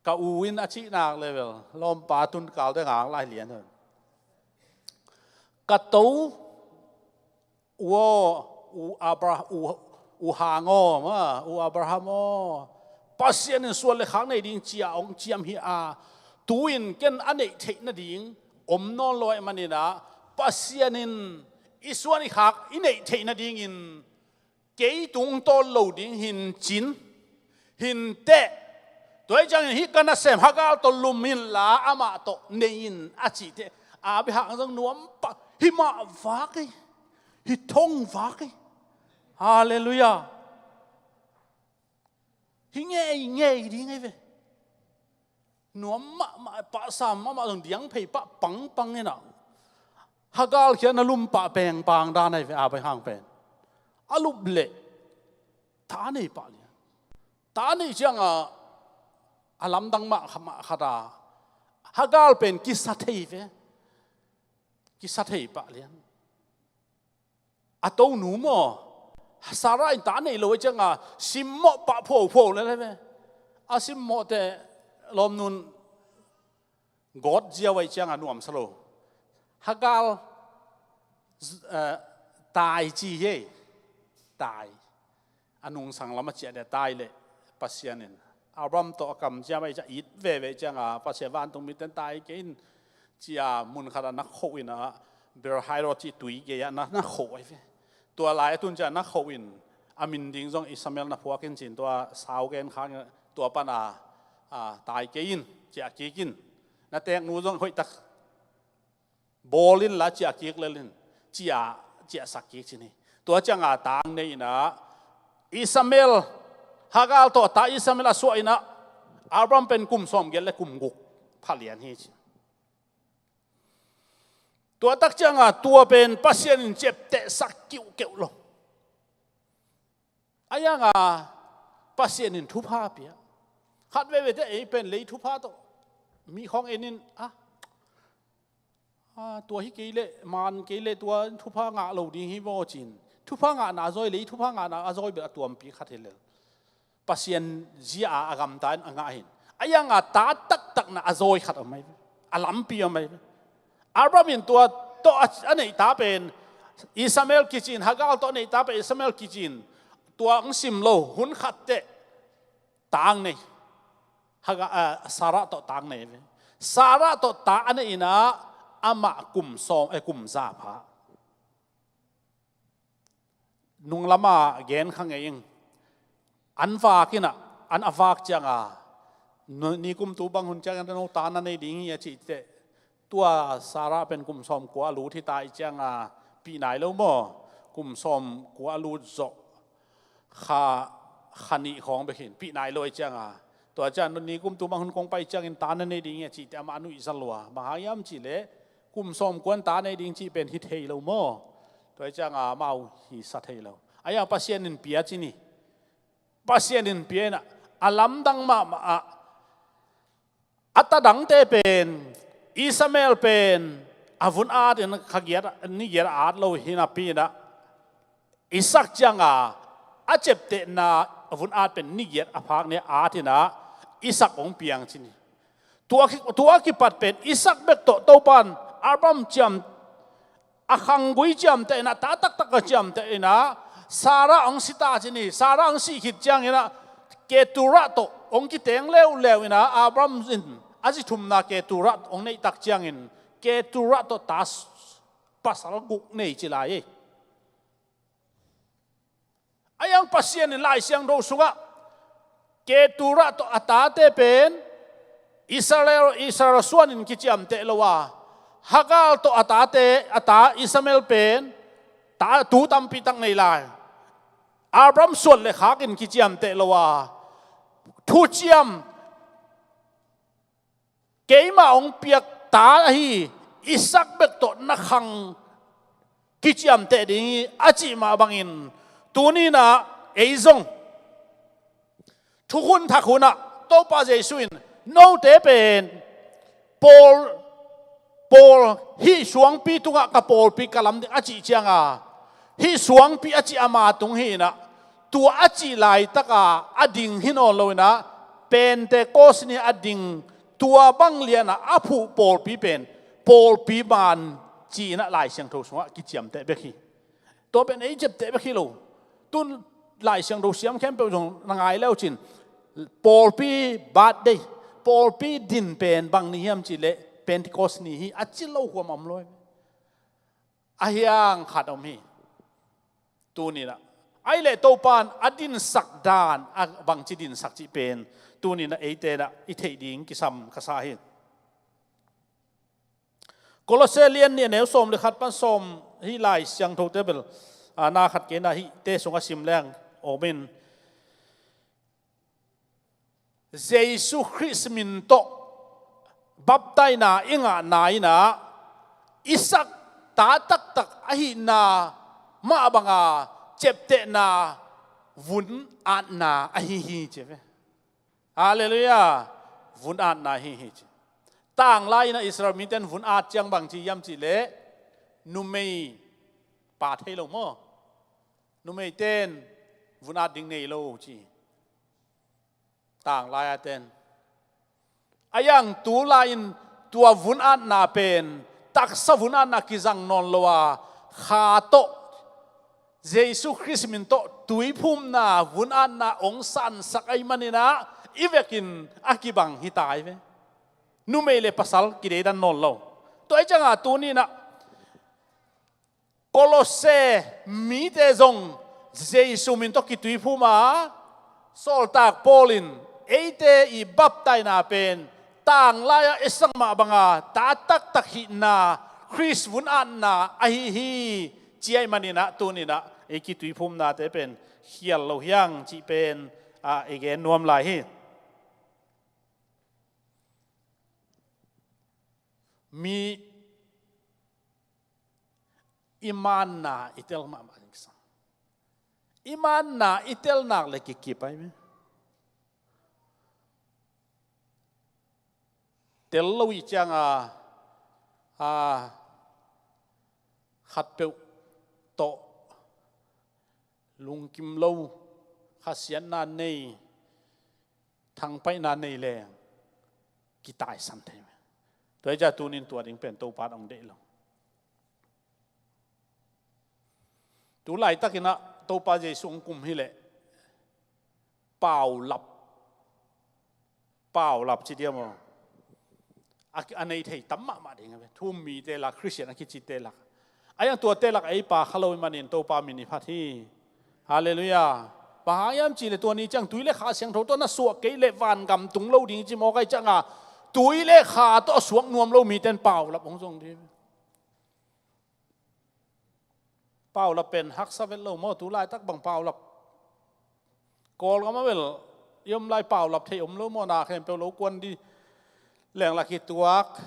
Ka u in a cih nak le bel lawmpa tun kal ding ngak lai lian. Ka to, u aw, u Abra-, u, u Hang aw, ma, u Abraham aw, Pasian in suan le khak nei ding ci a hong ciam hi a, tu-in ken a neih theih nading om nawn lo ahih manin ah, Pasian in i suan i khak i neih theih nadingin kei tung tawn lo ding hin cin, hin teh. Tua ahih ciangin hih ka nasem Hagar tawh lum inla amah tawh nei in a cih teh. Abraham zong nuam pah, hih mah vak ei, hih thong vak ei. Halleluiah. Hih ngei ngei ding ei ve. Nuam mahmah, pahsam mahmah zong diang phei pah pangpang in ah, Hagar kiang na lum pah pengpang dan ei ve Abraham pen. A lup leh ta nei pah lian. Ta nei ciang a, a lamdang mah kha-, mah khat a, Hagar pen kisa thei ve. Kisa thei pah lian. A tonu maw, Sarah in ta nei lo ahih ciang a, simmawh pah phuaphuap le le ve. A simmawh teh lawmnu'n gawt ziau ahih ciang a nuamsa lo. Hagar, eh, tai ci hi ei. Tai. A nungsang lam a ciah ding tai leh Pasian in Abraham tawh a kamciam ahih ciang a, it veve ciang a, Pasian vantung miten tai kei in ci a, mun khat ah na khoh in ah, Beer-lahai-roi cih tui gei ah na, na khoh ahi ve. Tua lai a tun ciang na khoh in, a min ding zong Ishmael na phuak in ci in, tua sau gen khak in, tua pan a, a, tai kei in, ciah kik in. Na teeknu zong hoihtak bawl inla ciah kik lel in, ciah, ciahsak kik ci ni. Tua ciang a ta nei in ah, Ishmael, Hagar tawh ta Ishmael a suah in ah, Abraham pen kum sawmgiat le kum guk pha lian hi ci. Tua tak ciang a tua pen Pasian in ciaptehsak kiuhkeuh lo. A hiang a Pasian in thupha pia. Khat veve teh ei pen lei thupha tawh mi khawng en in, a, a, tua hi kei leh, man kei leh tua thupha ngah lo ding hi vaw ci in. Thupha ngahna a zawi, lei thupha ngahna a zawi bel a tuampi khat hi lel. Pasian zia a, a gamta in a ngah hi in. A hiang a ta taktakna a zawi khat om ahi ve. A lampi om ahi ve. Abraham in tua tawh a, a neih ta pen Ishmael kici in, Hagar tawh a neih ta pen Ishmael kici in, tua hong sim lo, hun khat teh ta hong nei. Hagar, a, Sarah tawh ta hong nei ve. Sarah tawh ta a neih in ah amah kum sawm, eh, kum za pha. Nunglam a gen kha ngei ing. An vak in ah, an a vak ciang a, nu-, nikum tu bang hun ciang in no ta na nei ding hi a cih teh. Tua Sarah pen kum sawmkua a lut hi ta ahih ciang a, pih nai lo maw. Kum sawmkua a lut zawh kha, kha nih khawng bek hi in, pih nai lo ahih ciang a. Tua ciang nikum tu bang hun kong pai ciangin ta na nei ding hi a cih teh amah a nuihza lua. Bang hang hiam cih leh, kum sawmkua in ta nei ding cih pen hi thei lo maw. Tua hi cianga amau hi sa thei lo. Ahi hang Pasian in pia ci ni. Pasian in pia inah a lamdang mahmah ah a tadangte pen Ishmael pen a vun at in kha giat, ni giat a at lo hi napi inah Isak cianga a ciaptehna a vun at pen ni giat a phak ni a at inah Isak hong piang ci ni. Tua, tua kipat pen Isak bek tawh Topan Abraham ciam a khanggui ciamteh inah, ta taktak a ciamteh inah, Sarah hong si ta ci ni. Sarah hong sih khit cianginah Keturah tawh hong kiteng leuleu inah Abraham in a zi thumna Keturah hong neihtak ciangin Keturah tawh ta pasal guk nei ci lai ei. Ahi hang Pasian in Lai Siangtho sungah Keturah tawh a tate pen Israel, Israel suanin kiciamteh lo a, Hagar tawh a tate, a ta Ishmael pen ta, tu tampi tak nei lai. Abraham suan le khakin kiciamteh lo a, thuciam keimah hong piak ta ahi Isak bek tawh na khang kiciamteh ding hi a cih mah bangin tuninah ei zong thukhun thak hunah Topa Jesuh in note pen pawl, pawl hih suangpi tungah ka pawlpi ka lam ding a cih cianga hih suangpi a cih ama tung hi inah tua a cih laitaka a ding hi nawn lo inah Pentecost ni a ding tua bang lianah a phuh pawlpi pen pawlpi ban ci inah Lai Siangtho sungah kiciamteh bek hi. Tua pen ei ciapteh bek hi lo. Tun Lai Siangtho siam khempeuh zong na ngai leucin pawlpi birthday, pawlpi din pen bang ni hiam cihleh Pentecost ni hi a ci lo huam om lo. Ahi hang khat om hi. Tuninah ahi leh Topan a dinsak dan a bangci dinsak cih pen tuninah eite inah i theih ding kisam ka sa hi. Kolose lian nih a neu sawm le khat pan sawm hi Lai Siangthote bel, a, na khat kei na hihte sungah sim leng om in. Jesu Khrist min tawh baptaina i ngahna inah Isak ta taktak ahihna mah banga ciaptehna vun atna ahi hi ci ve. Halleluiah. Vun atna ahi hi ci. Tanglai inah Israel miten vun at ciang bang ci hiam cihleh numei pa thei lo maw? Numeiten vun at ding nei lo ci. Tanglai a ten. Ahi hang tulai-in tua vun atna pen taksa vun atna kizang nawn lo a, kha tawh Jesu Khrist min tawh tuiphumna vun atna hong sansak ahih maninah i vekin a kibang hi ta hi ve. Numei le pasal kideidan nawn lo. Tua hi cianga tuninah Kolose mite zong Jesu min tawh kituiphum a, sawltak Paul in eite i baptaina pen tanglai-ah i sang mah banga ta taktak hihna Khrist vun atna ahi hi ci ahih maninah tuninah ei kituiphumnate pen khial lo hi hang cih pen, ah, i gen nuam lai hi. Mi i manna i tel mahmah ding kisam. I manna i tel nak le kikip ai ve. Tel lo i cianga, a, khatpeuh tawh lungkim lo, khasiatna nei, thangpaihna nei leng kitaisan thei ve. Tua hi ciah tunin tua ding pen Topa in hong deih lo. Tu laitakinah Topa Jesu hong kum hileh paulap, paulap ci diam aw, a, a nei thei tam mahmah ding a ve. Thu-um mite lak, Khristian a kicite lak, a iang tuate lak ei pa kha lo i manin Topa min i phat hi. Halleluiah. Bang hang hiam cihleh tua ni ciang tui le kha siangtho tawh na suak kei leh vangam tung lo ding i ci mawk ai cianga tui le kha tawh a suak nuam lo mite in paulap hong zong ding. Paulap pen haksa vet lo maw, tu laitak bang paulap. Kawlgam ah bel i om lai paulap thei om lo maw, na khempeuh lo kuan dih leng la kituak,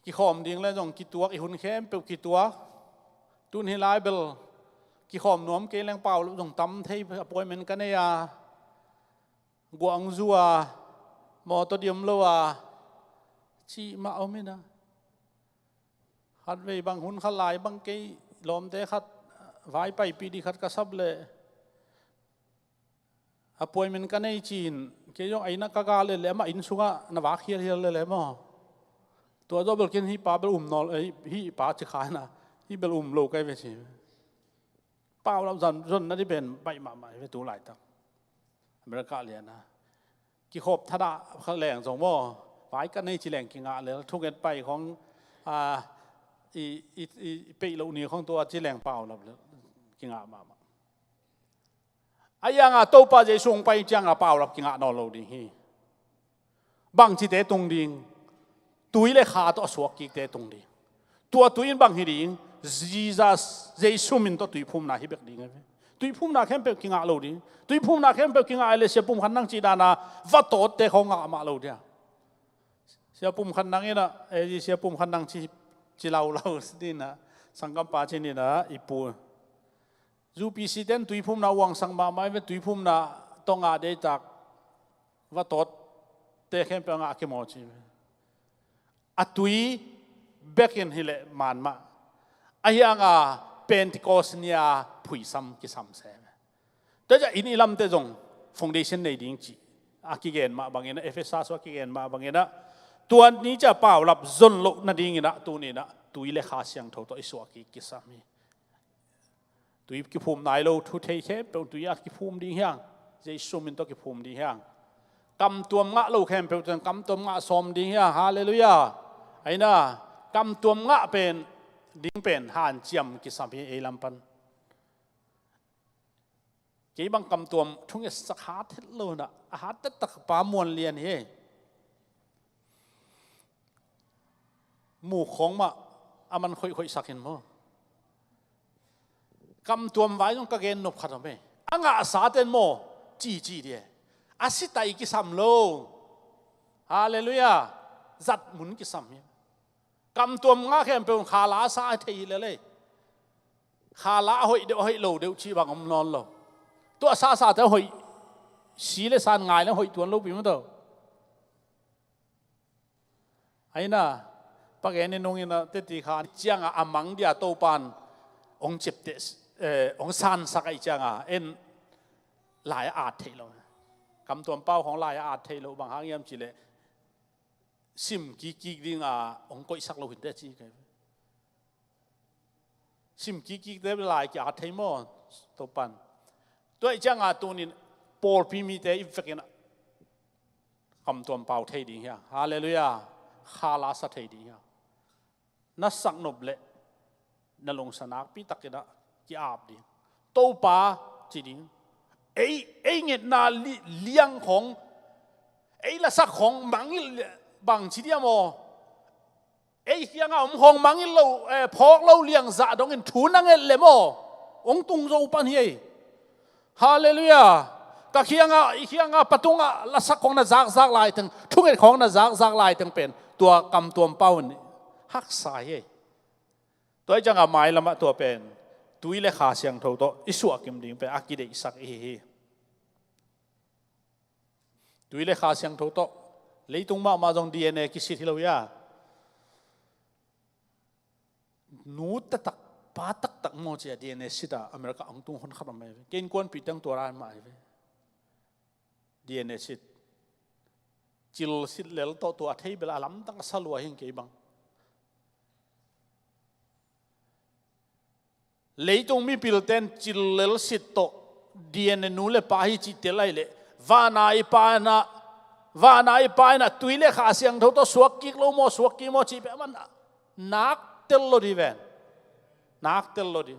kikhawm ding le zong kituak, i hun khempeuh kituak. Tun hi lai bel kikhawm nuam kei leng pau lo zong tam thei, appointment ka nei a, guang zu a, mawtaw diam lo a, cih mah om hi na. Khatvei bang hun khat lai bang kei lawmte khat vai paipih ding khat ka sap leh appointment ka nei ci-in kei zong aina ka ga lele amah inn sungah na vak hialhial lele maw? Tua zawh bel ken hih pa bel um nawl, eh, hih pa ci kha hi na, hih bel um lo kai ve ci. Pau lam zon, zon na di pen baih mahmah hi ve tu laitak. America lian a kikhop thadah kha leng zong maw, vai ka nei ci leng kingah lel, thunget pai khong, a, i, i, i, i peih loh ni khong tua ci leng pau lam lel kingah mahmah. A ianga Topa Jesu hong pai cianga paulap kingah nawn lo ding hi. Bangcite tung ding? Tui le kha tawh a suak kikte tung ding. Tua tui in bang hi ding? Jesus, Jesu min tawh tuiphumna hi bek ding. Tuiphumna khempeuh kingah lo ding. Tuiphumna khempeuh kingah le Sia Pum Khan Nang cih dana va tawtte khong ngah mah lo dia. Sia Pum Khan Nang ina, eh, Sia Pum Khan Nang ci, ci laulau dina, sanggampa ci nina, i pu. Zu P C ten tuiphumna uangsak mahmah i ve, tuiphumna tawh ngah deitak va tawtte khempeuh a ngah kimaw ci ve. A tui bekin hileh man mah. A hianga Pentecost nia phuisam kisam se ve. Tua ciah inn i lamte zong foundation nei ding ci a kigen mah bangin a, Efesa sua kigen mah bangin a, tua ni ciah paulap zon loh nadingin a, tuni in a tui le Kha Siangtho tawh i suah kik kisam hi. Tui kiphum nai lo thu thei khempeuh tui a kiphum ding hiang, Jesu min tawh kiphum ding hiang. Kamtuam ngah lo khempeuh teng kamtuam ngah sawm ding hiang. Halleluiah. Aina, kamtuam ngah pen ding pen hanciam kisam hi ei lam pan. Kei bang kamtuam thungetsak hat het lo na, a hat taktak pa Muan Lian hi. Muk khawng mah a man khoihkhoihsak in maw? Kamtuam vai zong ka gen nop khat om e. A ngahsa ten maw, cici di e. A sitai kisam lo. Halleluiah. Zat mun kisam hi. Kamtuam ngah khempeuh khala sa a thei hi lele. Khala a hoih deuh a hoih lo deuh cih bang om nawn lo. Tua sasate a hoih, si le san ngai le hoih tuan lopi maw tawh. Aina, pa gen i nungin a teti kha cianga a mang dia Topan hong ciapteh, eh, hong sansak ahi cianga en lai a at theih lo. Kamtuam pau khawng lai a at theih lo bang hang hiam cileh sim kikkik dinga hong koihsak lo hinte ci kai. Sim kikkikte lai ki-at thei maw? Topan. Tua ih cianga tunin pawlpi mite i vekin kamtuam pau thei ding hiang. Halleluiah. Khala sa thei ding hiang. Na sak nop leh na lungsa nakpi takin a ki-ap ding. Topa ci ding. Ei, ei ngetna li-, liang khong, ei lasak khong mangngilh bang ci diam aw? Ei kianga om khawng mangngilh lo, eh, phawk lo liang zah dongin thu na nget leh maw? Hong tung zo pan hi ei. Halleluiah. Ka kianga, i kianga patunga lasak khawng na zakzak laiteng, thunget khawng na zakzak laiteng pen tua kamtuam pau in haksa hi ei. Tua ih cianga mailamah tua pen tui le Kha Siangtho tawh i suahkim ding pen a kideihsak i hi hi. Tui le Kha Siangtho tawh leitung mahmah zong D N A kisit hi lo hia? Nu taktak, pa taktak maw cia D N A sit a America hong tung hon khat om mai ve. Kei innkuanpih teng tua ran mah hi ve. D N A sit. Cil sit lel tawh tua thei bel a lamdang a sa lua hi kei bang. Leitung mipilten cil lel sit tawh D N A nu le pa hi cih tel ai leh vana i pa in a, vana i pa in a tui le Kha Siangtho tawh suak kik lo maw, suak kik maw cih peuh man nak tel lo di ven. Nak tel lo di.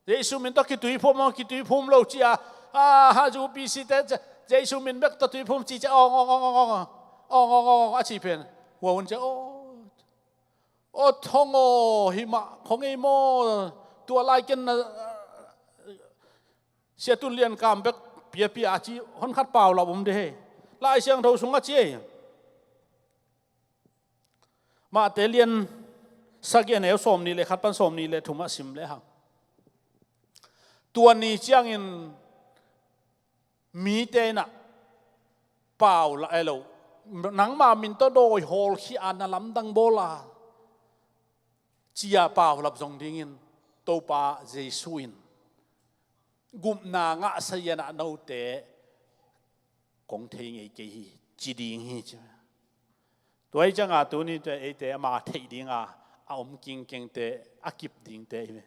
Jesu min tawh kituiphum maw, kituiphum lo ci a, a, ha, zu P C te, Jesu min bek tawh tuiphum ci ci a, ong, ong, ong, a ci pen. Hua hun ci a, aw. Aw thong aw, hi mah khong ei maw, tua lai ken na, Sia Tun Lian Kam bek piapia a ci, hon khat pau lau om de he. Lai Siangtho sung a ci ei. Mate lian, Sagih a neu sawmnih le khat pan sawmnih le thum ah sim lehang, tua ni ciangin mite in ah paulap, eh lo, nangma min tawh dawi hawlkhia a na lamdang bawl a, ci-a paulap zong dingin Topa Jesu in gupna ngahsa hi a, note kong thei ngei kei hi, ci ding hi, ci. Tua hi cianga tuni tua eite ama theih dinga a om kingkengte, a kip dingte hi ve.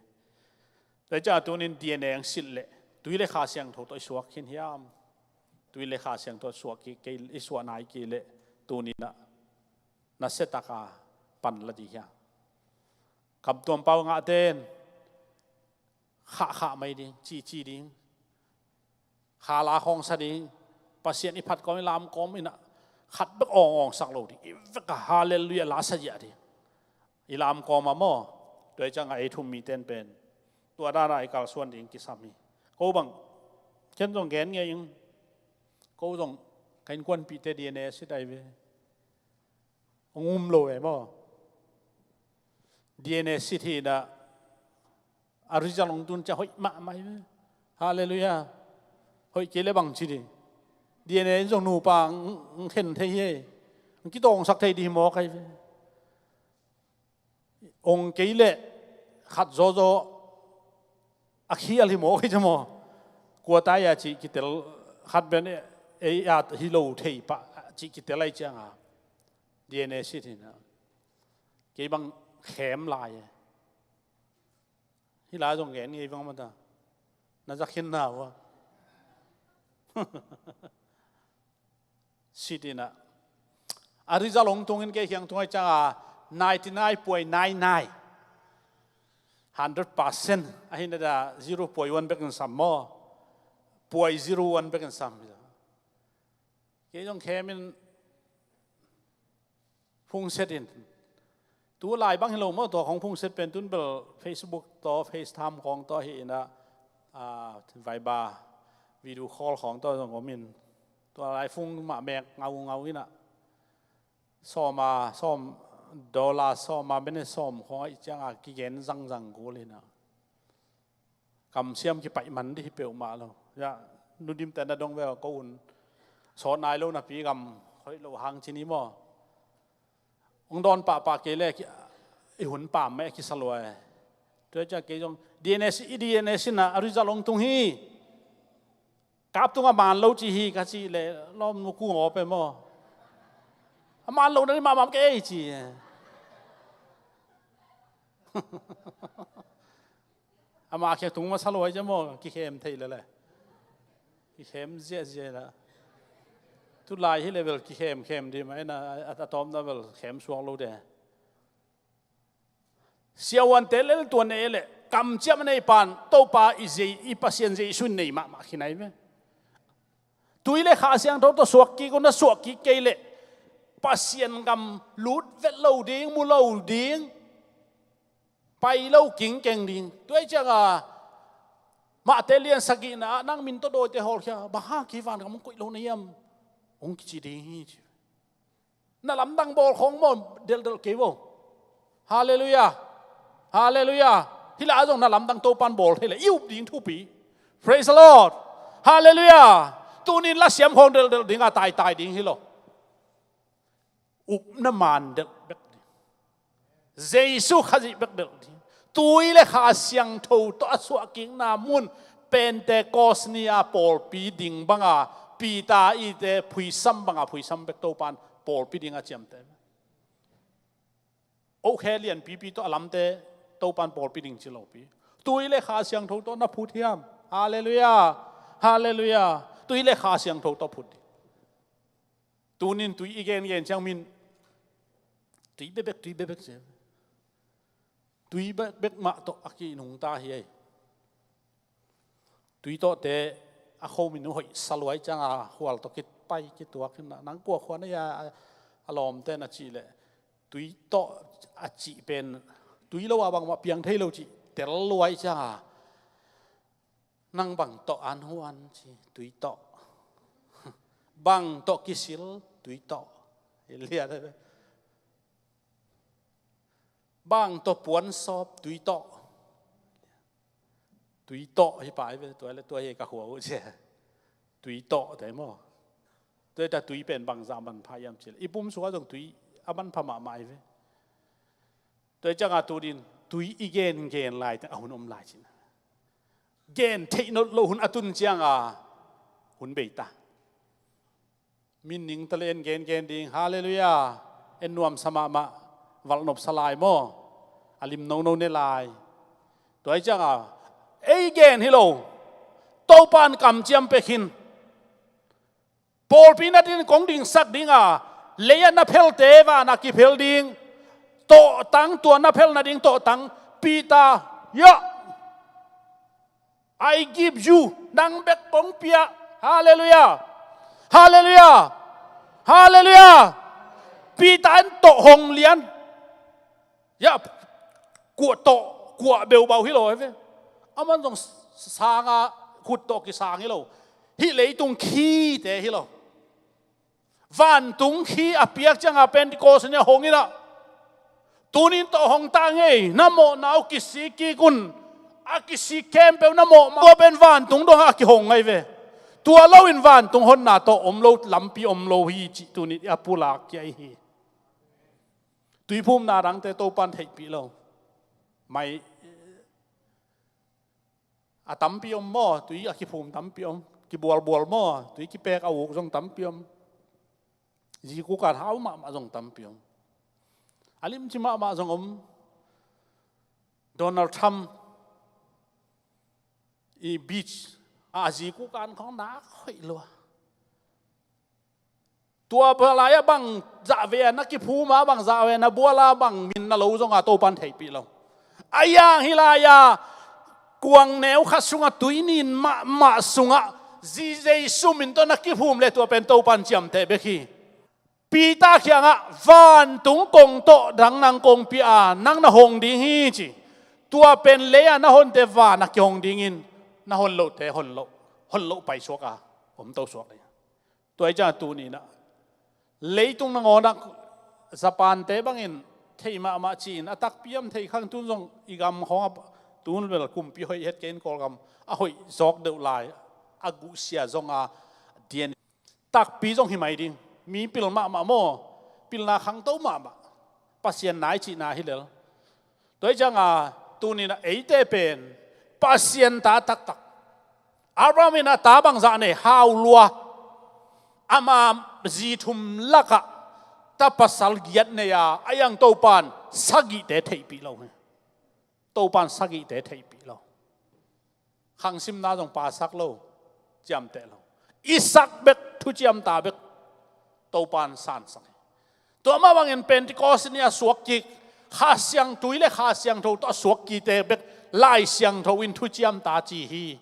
Tua hi cianga tunin D N A ang silh leh tui le Kha Siangtho tawh i suak khin hiam? Tui le Kha Siangtho suak kik kei, i suah nai kei leh tuninah na setaka pan la dih hiam? Kamtuam pau ngahten khahkhah mai ding, cici ding, khala khawngsa ding, Pasian i phat kawm i lam kawm inah khat bek awngawngsak lo ding, i veka halleluiah la saziah ding, i lam kawm a maw. Tua hi cianga ei thum miten pen tua dana i kalsuan ding kisam hi. Ko bang ken zong gen ngei ing. Ko zong ka innkuanpihte D N A sit ai ve. Hong um lo e maw? D N A sit hinah a result hong tun ciang hoih mahmah hi ve. Halleluiah. Hoih kei le bang ci ding? D N A in zong nupa ang khen thei hi. Ang kitawngsak thei dih hi mawk ai ve. Ong kei leh khat zawzaw a khial hi mawk ai ci maw? Kua tai a cih kitel, khat ben ei at hi lo thei pah cih kitel ai cianga D N A sit hinah kei bang khem lai e. Hih lai zong gen ngei vang mata na zakhin na uh a sit inah a result hong tungin kei khiang tung ai cianga ninety nine point nine nine, hundred percent ahi nada zero point one bekin sam maw? Point zero one bekin sam. Kei zong khemin phungset in. Tu lai bang hi lo maw, tua khong phungset pen tun bel Facebook tawh FaceTime khong tawh hi inah, ah, Viber video call khong tawh zong om in. Tua lai phung mah mek ngaungau inah sawma sawm, dollar sawma bene sawm khong ahi cianga kigen zangzang kul inah kamsiam kipaih man dih hi peuhmah lo. Ya, Nu Dim te na dong ve ko un. Sawt nai lo napi gam hoih lo hang ci ni maw? Hong dawn pahpah kei le i hun pam meh kisa lua e. Tua ciang kei zong D N A sit, i D N A sit inah a result hong tung hi. Kap tung a man lo ci hi ka cih leh lawmnu kung aw pe maw? A man lo na ni mahmah kei ci. Ama khiak tung masa lo ai cia maw, kikhem thei lele. Kikhem ziahziah la. Tu lai hi le bel kikhem khem di mah ina a tawpna bel khem suak lo de. Siahuante lel tuan e le kamciam a nei pan Topa i zei, i Pasian Jesu in nei mahmah khin ai ve. Tui le Kha Siangtho tawh suak kik un, a suak kik kei leh Pasian gam lut vet lo ding, mu lo ding, pai lo kingkeng ding. Tua hi cianga Mate lian sagihna ah nang min tawh dawite hawlkhia, bang hang kei van gam hong koih lo na hiam? Hong kici ding hi ci. Na lamdang bawl khawng maw, delhdelh kei vo. Halleluiah. Halleluiah. Hih la zong na lamdang Topan bawl thei le i up ding thupi. Praise the Lord. Halleluiah. Tunin lasiam khawng delhdelh dinga taitai ding hi lo. Upna man delh bek ding. Jesu Khazih bek delh ding. Tui le Kha Siangtho tawh a suahkikna mun Pentecost ni-a pawlpi ding banga Peter ite phuisam banga phuisam bek Topan pawlpi dinga ciamteh. Ohkhe lianpipi tawh a lamte Topan pawlpi ding ci lopi. Tui le Kha Siangtho tawh na phut hiam? Halleluiah. Halleluiah. Tui le Kha Siangtho tawh phut ding. Tunin tui i gengen ciang min tui bebek, tui bebek ci. Tui bebek mah tawh a kinungta hi ei. Tui tawhte a khomin uh hoih saluai cianga hual tawh kipai kituak hi na, nang kua khua na hia a lawmte na cih leh tui tawh a cih pen tui lo a bangmah piang thei lo cih tel luai cianga nang bang tawh an huan ci, tui tawh. Bang tawh kisil, tui tawh. Hi liat. Pang tawh puan sawp, tui tawh. Tui tawh hi pai ve, tua le tua hi ka khua uh cia. Tui tawh te maw. Tua ta tui pen bangzah manpha hiam cih leh i pum sungah zong tui a manpha mahmah hi ve. Tua hi ciangah tu din tui i gen gen lai teng a hun om lai cin. Gen theih nawn loh hun a tun ciangah hun bei ta. Min ning ta le en gen gen ding. Halleluiah. En nuamsa mahmah. Valhnop sa lai maw? A lim nono ne lai. Tua hi ciangah ei gen hi lo. Topan kamciam pek hin. Pawlpi na din kong dingsak ding a, lei-ah na phelte vanah kiphel ding. Tawhtang tua na phel nading tawhtang. Peter, yah. I give you, nang bek kong pia. Halleluiah. Halleluiah. Halleluiah. Peter in tawh hong lian. Yah, kuah tawh, kuah beubau hi lo hi ve. Aman zong sanga khut tawh kisang hi lo. Hih leitung khite hi lo. Vantung khi a piak ciangah Pentecost ni a hong inah. Tunin tawh hong ta ngei, na mawhna uh kisik kik un. A kisik khempeuh na mawh mah tua pen vantung dongah a kihong ngai ve. Tua loin vantung honna tawh om lo lampi om lo hi cih tunin a pulak kia hi. Tuiphumna dangte Topan theihpih lo. Mai a tampi om maw, tui a kiphum tampi om, kibualbual maw, tui kipek a uk zong tampi om. Zikukan hau mahmah zong tampi om. A limci mahmah zong om. Donald Trump i beach a zikukan khong nak hoih lua. Tua lai-ah bang zahve a na kiphum a, bang zahve a na bual a, bang min na lo zong a Topan theihpih lo. A yang hi lai-a kuang neu khat sungah tuinin mahmah sungah zi Jesu min tawh na kiphum le tua pen Topan ciamteh bek hi. Peter kiangah vantung kong tawh dang nang kong pia a, nang na hong ding hi ci. Tua pen lei-a na honte vanah kihong dingin na hon lohte hon loh, hon loh paisuak a om to suak ding. Tua hi ciangah tuninah leitung nangawnah Japan-te bangin thei mahmah ci-in a takpi am thei khang tun zong i gam khawngah tun bel kumpi hoih het kei in Kawlgam a hoih zawk deuh lai a guhsia zonga dian takpi zong hi mai ding. Mi pil mahmah maw? Pilna khangto mahmah. Pasian nai cihna hi lel. Tua hi cianga tuninah eite pen Pasian ta taktak. Abraham in a ta bangzah nei? Hau lua. Ama zi thum lakah ta pasal giat nei a, a yang Topan sagihte theihpih lo hi. Topan sagihte theihpih lo. Khangsimna zong pasak lo, ciamteh lo. Isak bek, thuciamta bek Topan sansak hi. Tua mah bangin Pentecost ni a suak kik Kha Siangtui le Kha Siangtho tawh a suak kite bek Lai Siangtho in thuciamta ci hi.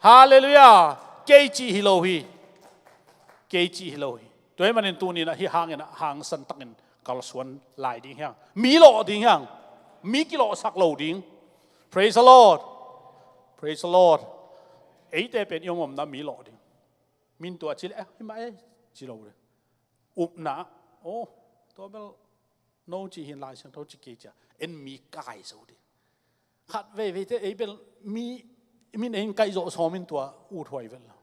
Halleluiah. Kei cih hi lo hi. Kei cih hi lo hi. Tua hi manin tuninah hi hangin ah hangsan takin kalsuan lai ding hiang. Mi lawh ding hiang. Mi kilawhsak lo ding. Praise the Lord. Praise the Lord. Eite pen i om omna mi lawh ding. Min tua ci le, eh, hi mah eh, ci lo le. Upna, oh, tua bel no ci hin Lai Siangtho ci kei cia. En mi kai zo ding. Khat veiveite ei bel mi, min ei kai zawh sawmin tua ut huai vel lo.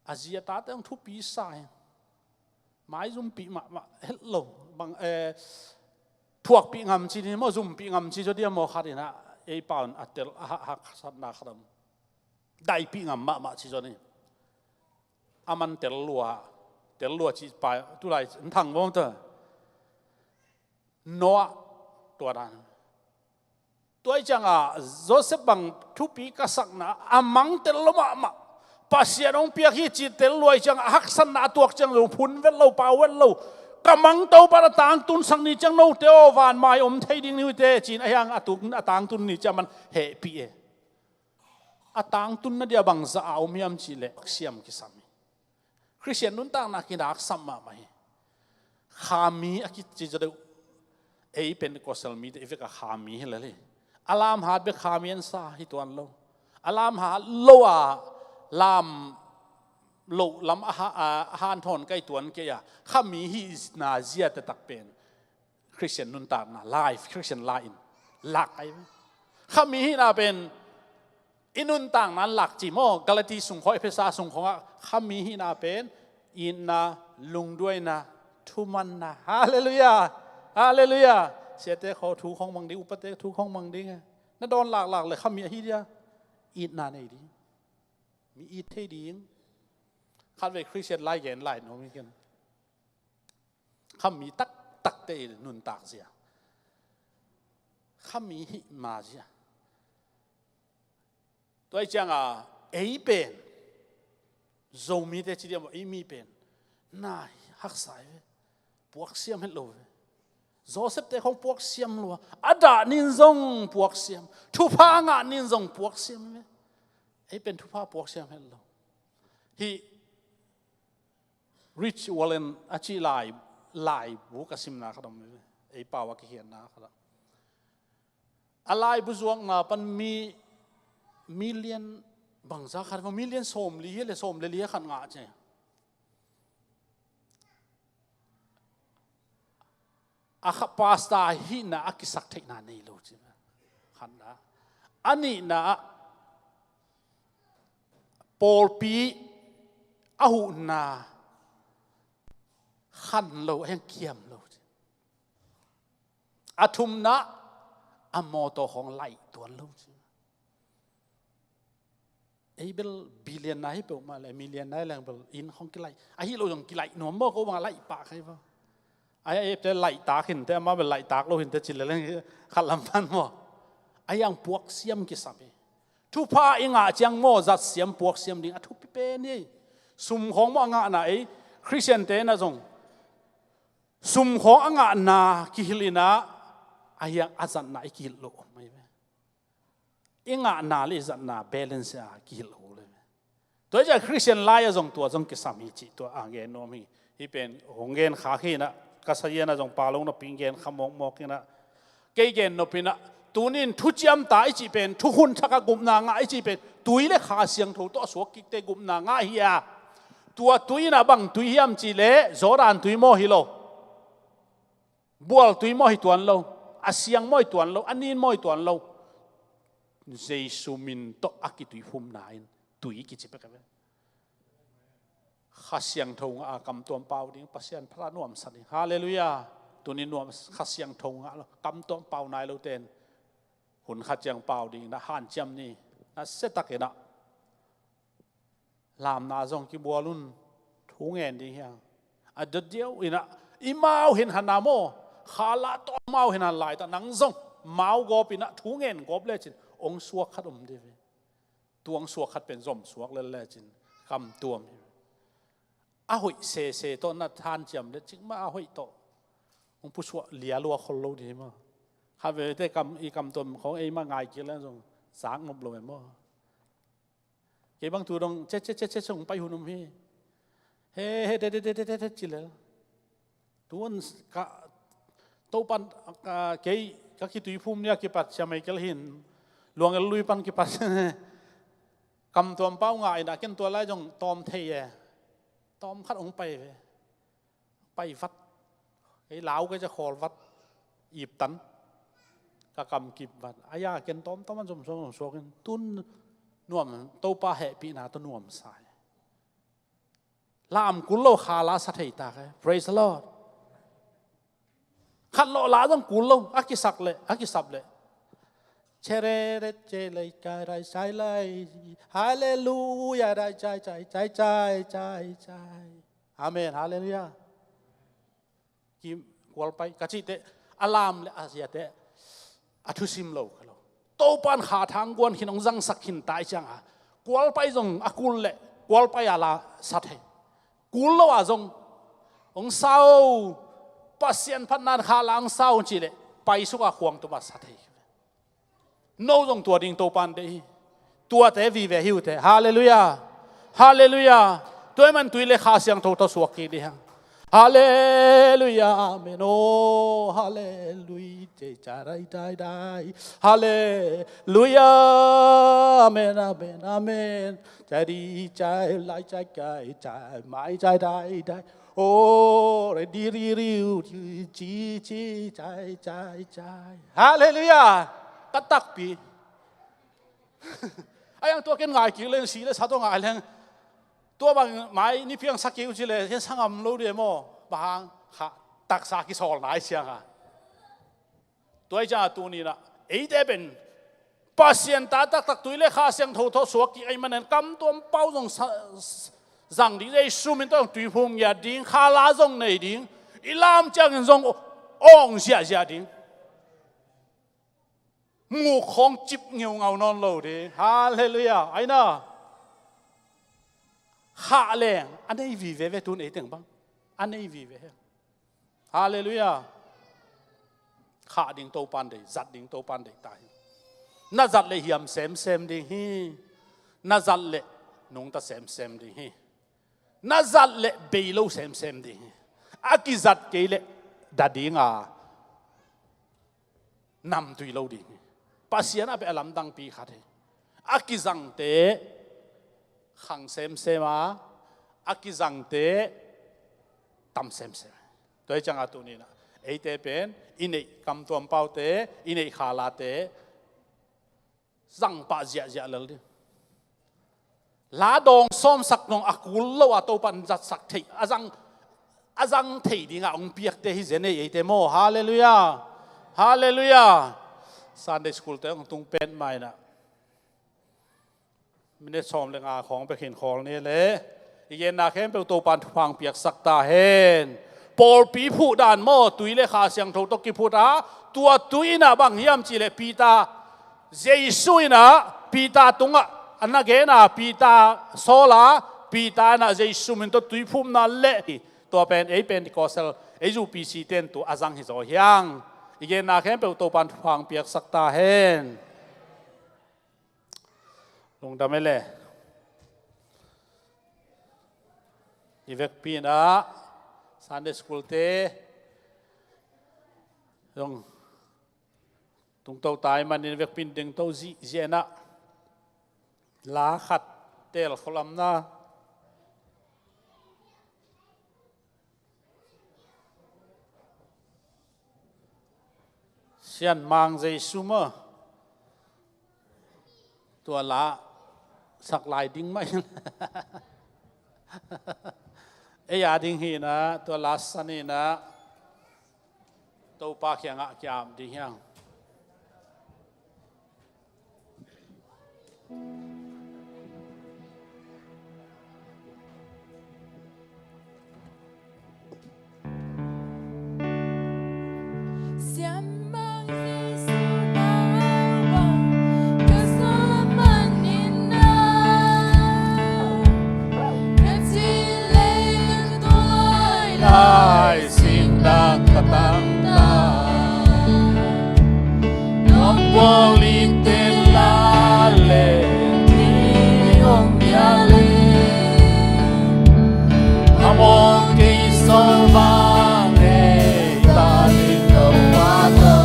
A zi a tate hong thupi sa hi. Maizumpih mahmah het lo. Bang, eh, thuakpih ngam ci ni maw, zumpih ngam ci zaw dia maw khat inah ei paun a tel, a ha-, haksatna khat om. Daipih ngam mahmah ci zaw ni. A man tel lua, tel lua ci pa, tulai thang vawng ta. Noah tua dan. Tua hi cianga Joseph bang thupi ka sakna a mang tel lo mahmah. Pasian hong piak hi ci tel luai cianga a haksatna a tuak ciang lo phun vet lo, pau vet lo. Ka mang Topa a tangtun sak ni ciang note aw vanmai om thei ding ni uh te cin a hiang a tuk a tangtun ni ciang man hehpih e. A tangtunna dia bangzah a om hiam cihleh siam kisam hi. Khristian nuntakna kinaksam mahmah hi. Khami a kici zaw deuh. Ei Pentecostal mite i vekah khami hi lel hi. A lamhat bek khami an sa hi tuan lo. A lamhat lo a lam loh lam a ha-, a, a hanthawn kai tuan kei a khami hihna zia taktak pen Khristian nuntakna life, Khristian lai in lak ahi ve. Khami hihna pen i nuntakna in lak ci maw, Galati sung khawng, Efesa sung khawngah khami hihna pen itna, lungduaina, thumanna. Halleluiah. Halleluiah. Siate khawng thu khawng mang ding, upate thu khawng mang ding. Na dawn laklak le khami ahi dia, itna nei ding. Mi it thei ding. Khatvei Khristian lai gen lai nuam hi ken. Khami taktakte i nuntak zia, khami hih ma zia. Tua i cianga ei pen Zomite ci diam, ei mi pen na haksa hi ve. Puaksiam het lo ve. Joseph te khawng puaksiam lua, a dah nin zong puaksiam, thupha ngah nin zong puaksiam hi ve. Ei pen thupha puaksiam het lo. Hih Rich Wallen a cih lai, laibu ka simna khat om hi ve. Ei pau a kikhiatna khat ah, a laibu zuakna pan mi million bangza khat, million sawmli hi le sawmli le li khat ngah ci. A kha pastor hihna a kisak theihna nei lo ci. Khatna, a nihna ah pawlpi a huhna khan lo, a hiang kiam lo ci. A thumna, a mawtaw khawng laih tuan lo ci. Ei bel billion na hi peuhmah le million na hi leng bel inn khawng kilaih, ahi lo zong kilaih nuam maw, ko bang a laih pah khai va. Ai, ei te laih tak hinte, amah bel laih tak lo hinte ci le leng khat lam pan maw. Ai ang puak siam kisam hi. Thupha i ngah ciang maw, zat siam puak siam ding a thupi pen hi. Sum khawng maw a ngahna, ei Khristian te na zong sum khawng a ngahna kihilh inah, a hiang a zatna i kihilh loh om mai ve. I ngahna le i zatna balance a kihilh ho le ve. Tua i ciah Khristian lai a zong tua zong kisam hi cih tua a gen nuam hi. Hih pen hong gen khak hi inah, ka sazian a zong pa lo napi gen kha mawkmawk inah, kei gen nop inah, tunin thuciam ta i cih pen, thukhun thak a gupna ngah i cih pen tui le Kha Siangtho tawh a suak kikte gupna ngah hi a. Tua tui inah bang tui hiam cih leh Jordan tui maw hi lo. Bual tui maw hi tuan lo. A siang maw hi tuan lo. A nin maw hi tuan lo. Jesu min tawh a kituiphumna in tui kici pek a ve. Kha Siangtho ngah a kamtuam pau ding, Pasian phat a nuamsa ding. Halleluiah. Tuni nuam Kha Siangtho ngah lo, kamtuam pau nai lo ten hun khat ciang pau ding inah hanciam ni. Nasia tak inah lamna zong kibual un, thu ngen ding hiang. A dot diau inah i mau hin hana maw, khala tawh mau hin han lai ta, nang zong mau gawp inah thu ngen gawp lecin ong suak khat om ding ve. Tuang suak khat pen zom suak lel lecin kamtuam hi. A hoih sese tawh na thanciam le cikmah a hoih tawh hong pusuah lialua khol lo ding hi maw. Khatvei te kam, i kamtuam khawng ei mah ngai kik le zong zak nop lo e maw. Kei bang tu dong ce ce ce ce hong pai hun om hi. He he de de de de de de ci le. Tuan ka Topan, ka, kei ka kituiphum nia kipat sia Michael hin luang el lui pan kipat kamtuam pau ngah inah ken tua lai zong tawm thei e. Tawm khat hong pai ve. Pai vat. Kei lau kei ca khawl vat. Iptan. Ka kam kip vat. Aya ken tawmtawm an zomsuak zomsuak in tun nuam, Topa hehpihna tawh nuamsa hi. Lam kul lo khala sa thei tak e. Praise the Lord. Khat lawh la zong kul lo, a kisak leh, a kisap leh. Chere re che lei kai rai sai lai. Halleluiah rai chai chai chai chai chai chai. Amen. Halleluiah. Ki kualpai ka cihte a lam le a ziate a thusim lo ka lo. Topan kha thang guan khin hong zangsak khin tai cianga kualpai zong a kul le kualpai a la sa thei. Kul lo a zong hong sau, Pasian phatna kha la hong sau cih le paisuk a khuang tum a sa thei. No zong tua ding Topan deih hi. Tuate vive hi uh teh. Halleluiah. Halleluiah. Tua i man tui le Kha Siangtho tawh suak kik dih hang. Halleluiah. Amen. Oh, halleluiah. Cei ca rai dai dai. Halleluiah. Amen, amen, amen. Cai di cai lai cai kai cai mai cai dai dai. Pore di ri riu ci ci cai cai cai. Halleluiah. Ka takpi. Ai ang tua ken ngai kik leng si le sa tua ngai leng. Tua bang mai ni piang sa kik uh ci le ken sa ngam lo dia maw. Bang hang kha taksa kisawl nai siang a. Tua hi ciangah tuni-in ah eite pen Pasian ta taktak tui le Kha Siangtho tawh suak kik ahih manin kamtuam pau zong sa-, zang ding, Jesu min tawh zong tuiphum ngiat ding, khala zong nei ding, i lam ciangin zong awng ziahziah ding, muk khawng cip ngeungau nawn lo ding. Halleluiah. Aina khah leng a nei vive ve tun ei teng bang a nei vive. Halleluiah. Khah ding Topan deih, zat ding Topan deih ta hi. Na zat leh hiam semsem ding hi. Na zat leh nungta semsem ding hi. Na zat leh bei lo semsem ding hi. A kizat kei leh da ding a namtui lo ding hi. Pasian a beh a lamdangpi khat hi. A kizangte khang semsem a, a kizangte tam semsem. Tua hi ciangah tuni-in ah eite pen i neih kamtuam paute, i neih khalate zang pah ziahziah lel ding. La dawng sawmsak dong a kul lo a Topan zatsak theih a zang, a zang thei dingah hong piakte hi zen ei eite maw. Halleluiah. Halleluiah. Sunday school te hong tung pen mai-in ah minute sawm le nga khawng bek hin khawl ni le. I genna khempeuh Topan thupha hong piaksak ta hen. Pawlpi phuh dan maw, tui le Kha Siangtho tawh kiphut a, tua tui in ah bang hiam cih leh Peter, Jesu in ah Peter tungah a na gen a, Peter sawl a, Peter in ah Jesu min tawh tuiphumna le tua pen ei Pentecost ei zu P C ten tua a zang hi zaw hiang. I genna khempeuh Topan thupha hong piaksak ta hen. Lungdam e le. I vekpi-in ah Sunday school te zong tungto tai manin vekpi-in dingto zihziah in ah la khat teel khualamna. Sian Mang Jesu maw? Tua la sak lai ding mah in. Ei a ding hi-in ah tua la san in ah Topa kiangah kiam ding hiang. Lai singdang ka tangtak, nong gual i te la le mi hong bia le, a mawk kei sawlvang e, ta ding ka pa to.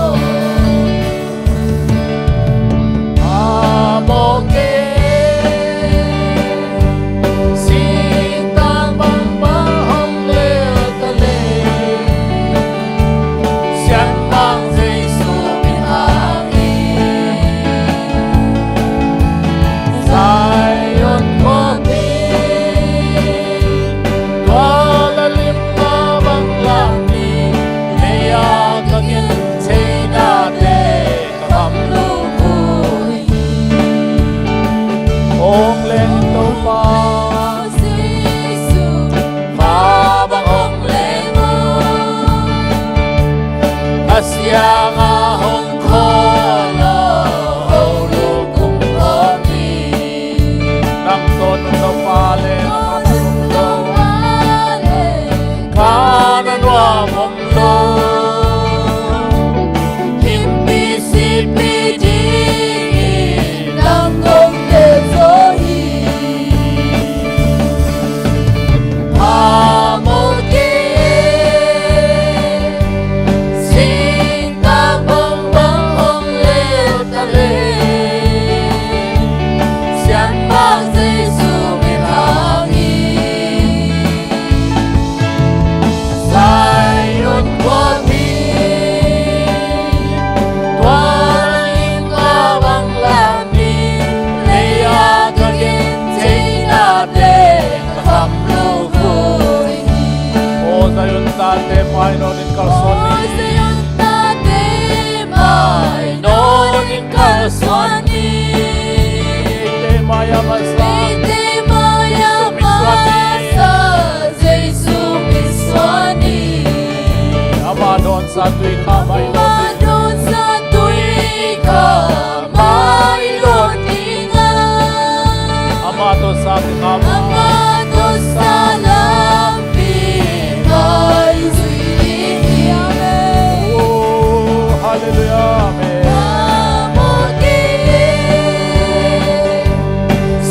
Amen.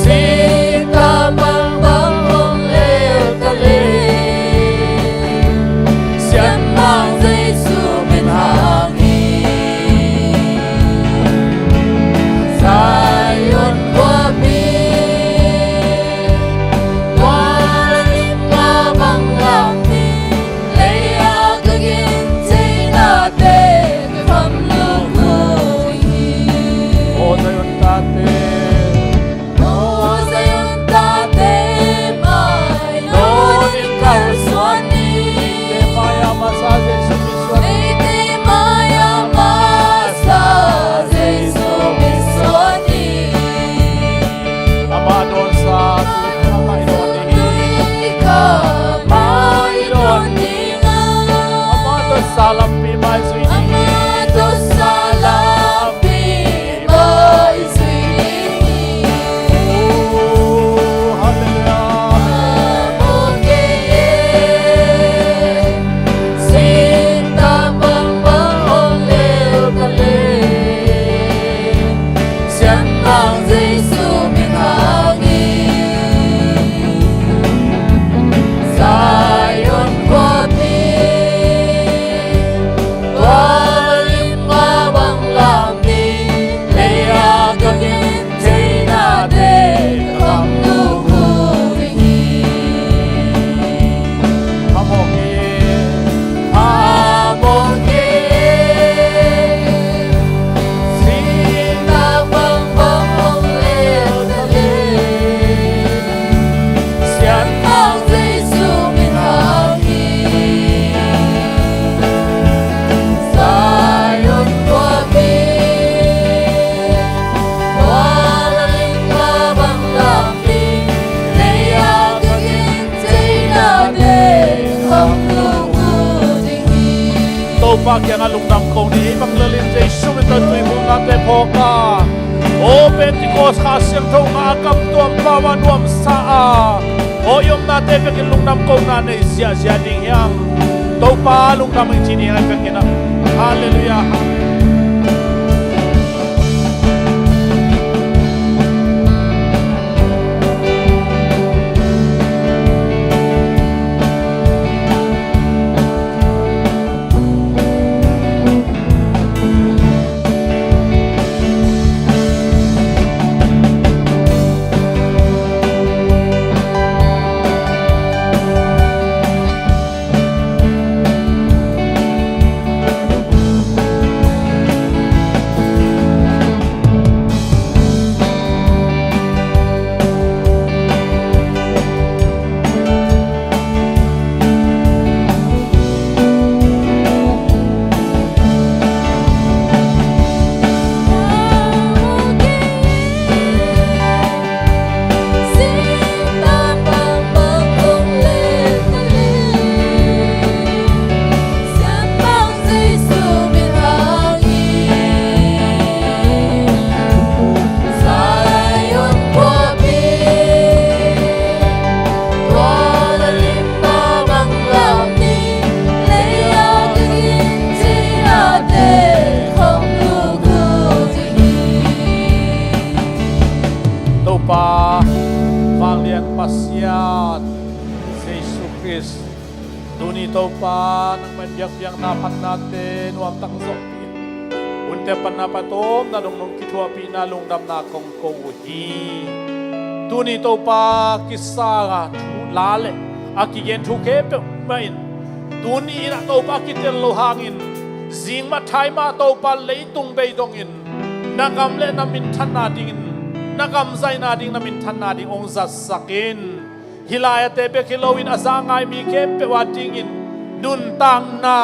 Sita bangbang hong leu ta le, sianmang Jesu min hang hi. Zion khuapi, tua lim nga bang lam ni, lei a ka gin thei nate ka kham lukhu hi. O Zion tate, o Zion tate, mai no ni kalsuan ni. Te mai a masa Jesu min suan ni. Te mai a masa Jesu min suan ni. Amah dawnsa, amah i dawn ding hi. Amah i dawn ding. Amah dawnsa lampi mai zui ding hi. Amah dawnsa lampi mai zui ding hi. Oh, hallelujah. Sita bangbang hong leu ta le, sianmang Jesu min hang hi. Zion khuapi, tua lim nga bang lam ni, lei a ka gin thei nate ka kham lukhu ding hi. Phamawh kei, phamawh kei. Sita bangbang hong leu ta le, sianmang Jesu min hang hi. Zion khuapi, tua lim nga bang lam ni, lei a ka gin thei nate ka kham lukhu ding hi. Topa kiangah lungdam ko ni. Ei bang lelin Jesu min tawh tuiphumnate phawk a, aw Pentecost Kha Siangtho ngah a gamtuam pau a nuamsa a, aw i omnate vekin lungdam kohna nei ziahziah ding hiam? Topa lungdam ing ci ni. Ei vekin ah, hallelujah. Topa, vanglian Pasian Jesu Khrist, tuni Topa nangmah in biakpiakna phatnate nuamtak zawhpih in, hunte panna patom na dong nong kithuahpihna lungdamna kong ko uh hi. Tuni Topa kisa thu la le a kigen thu khempeuh mah in, tuni in ah Topa kitel lo hangin, zing mah thai mah Topa leitung bei dongin na gam le na minthanna dingin, na gam zaina ding, na minthanna ding hong zatsak in. Hih lai-ate bek hi loin a za ngai mi khempeuh a dingin nuntakna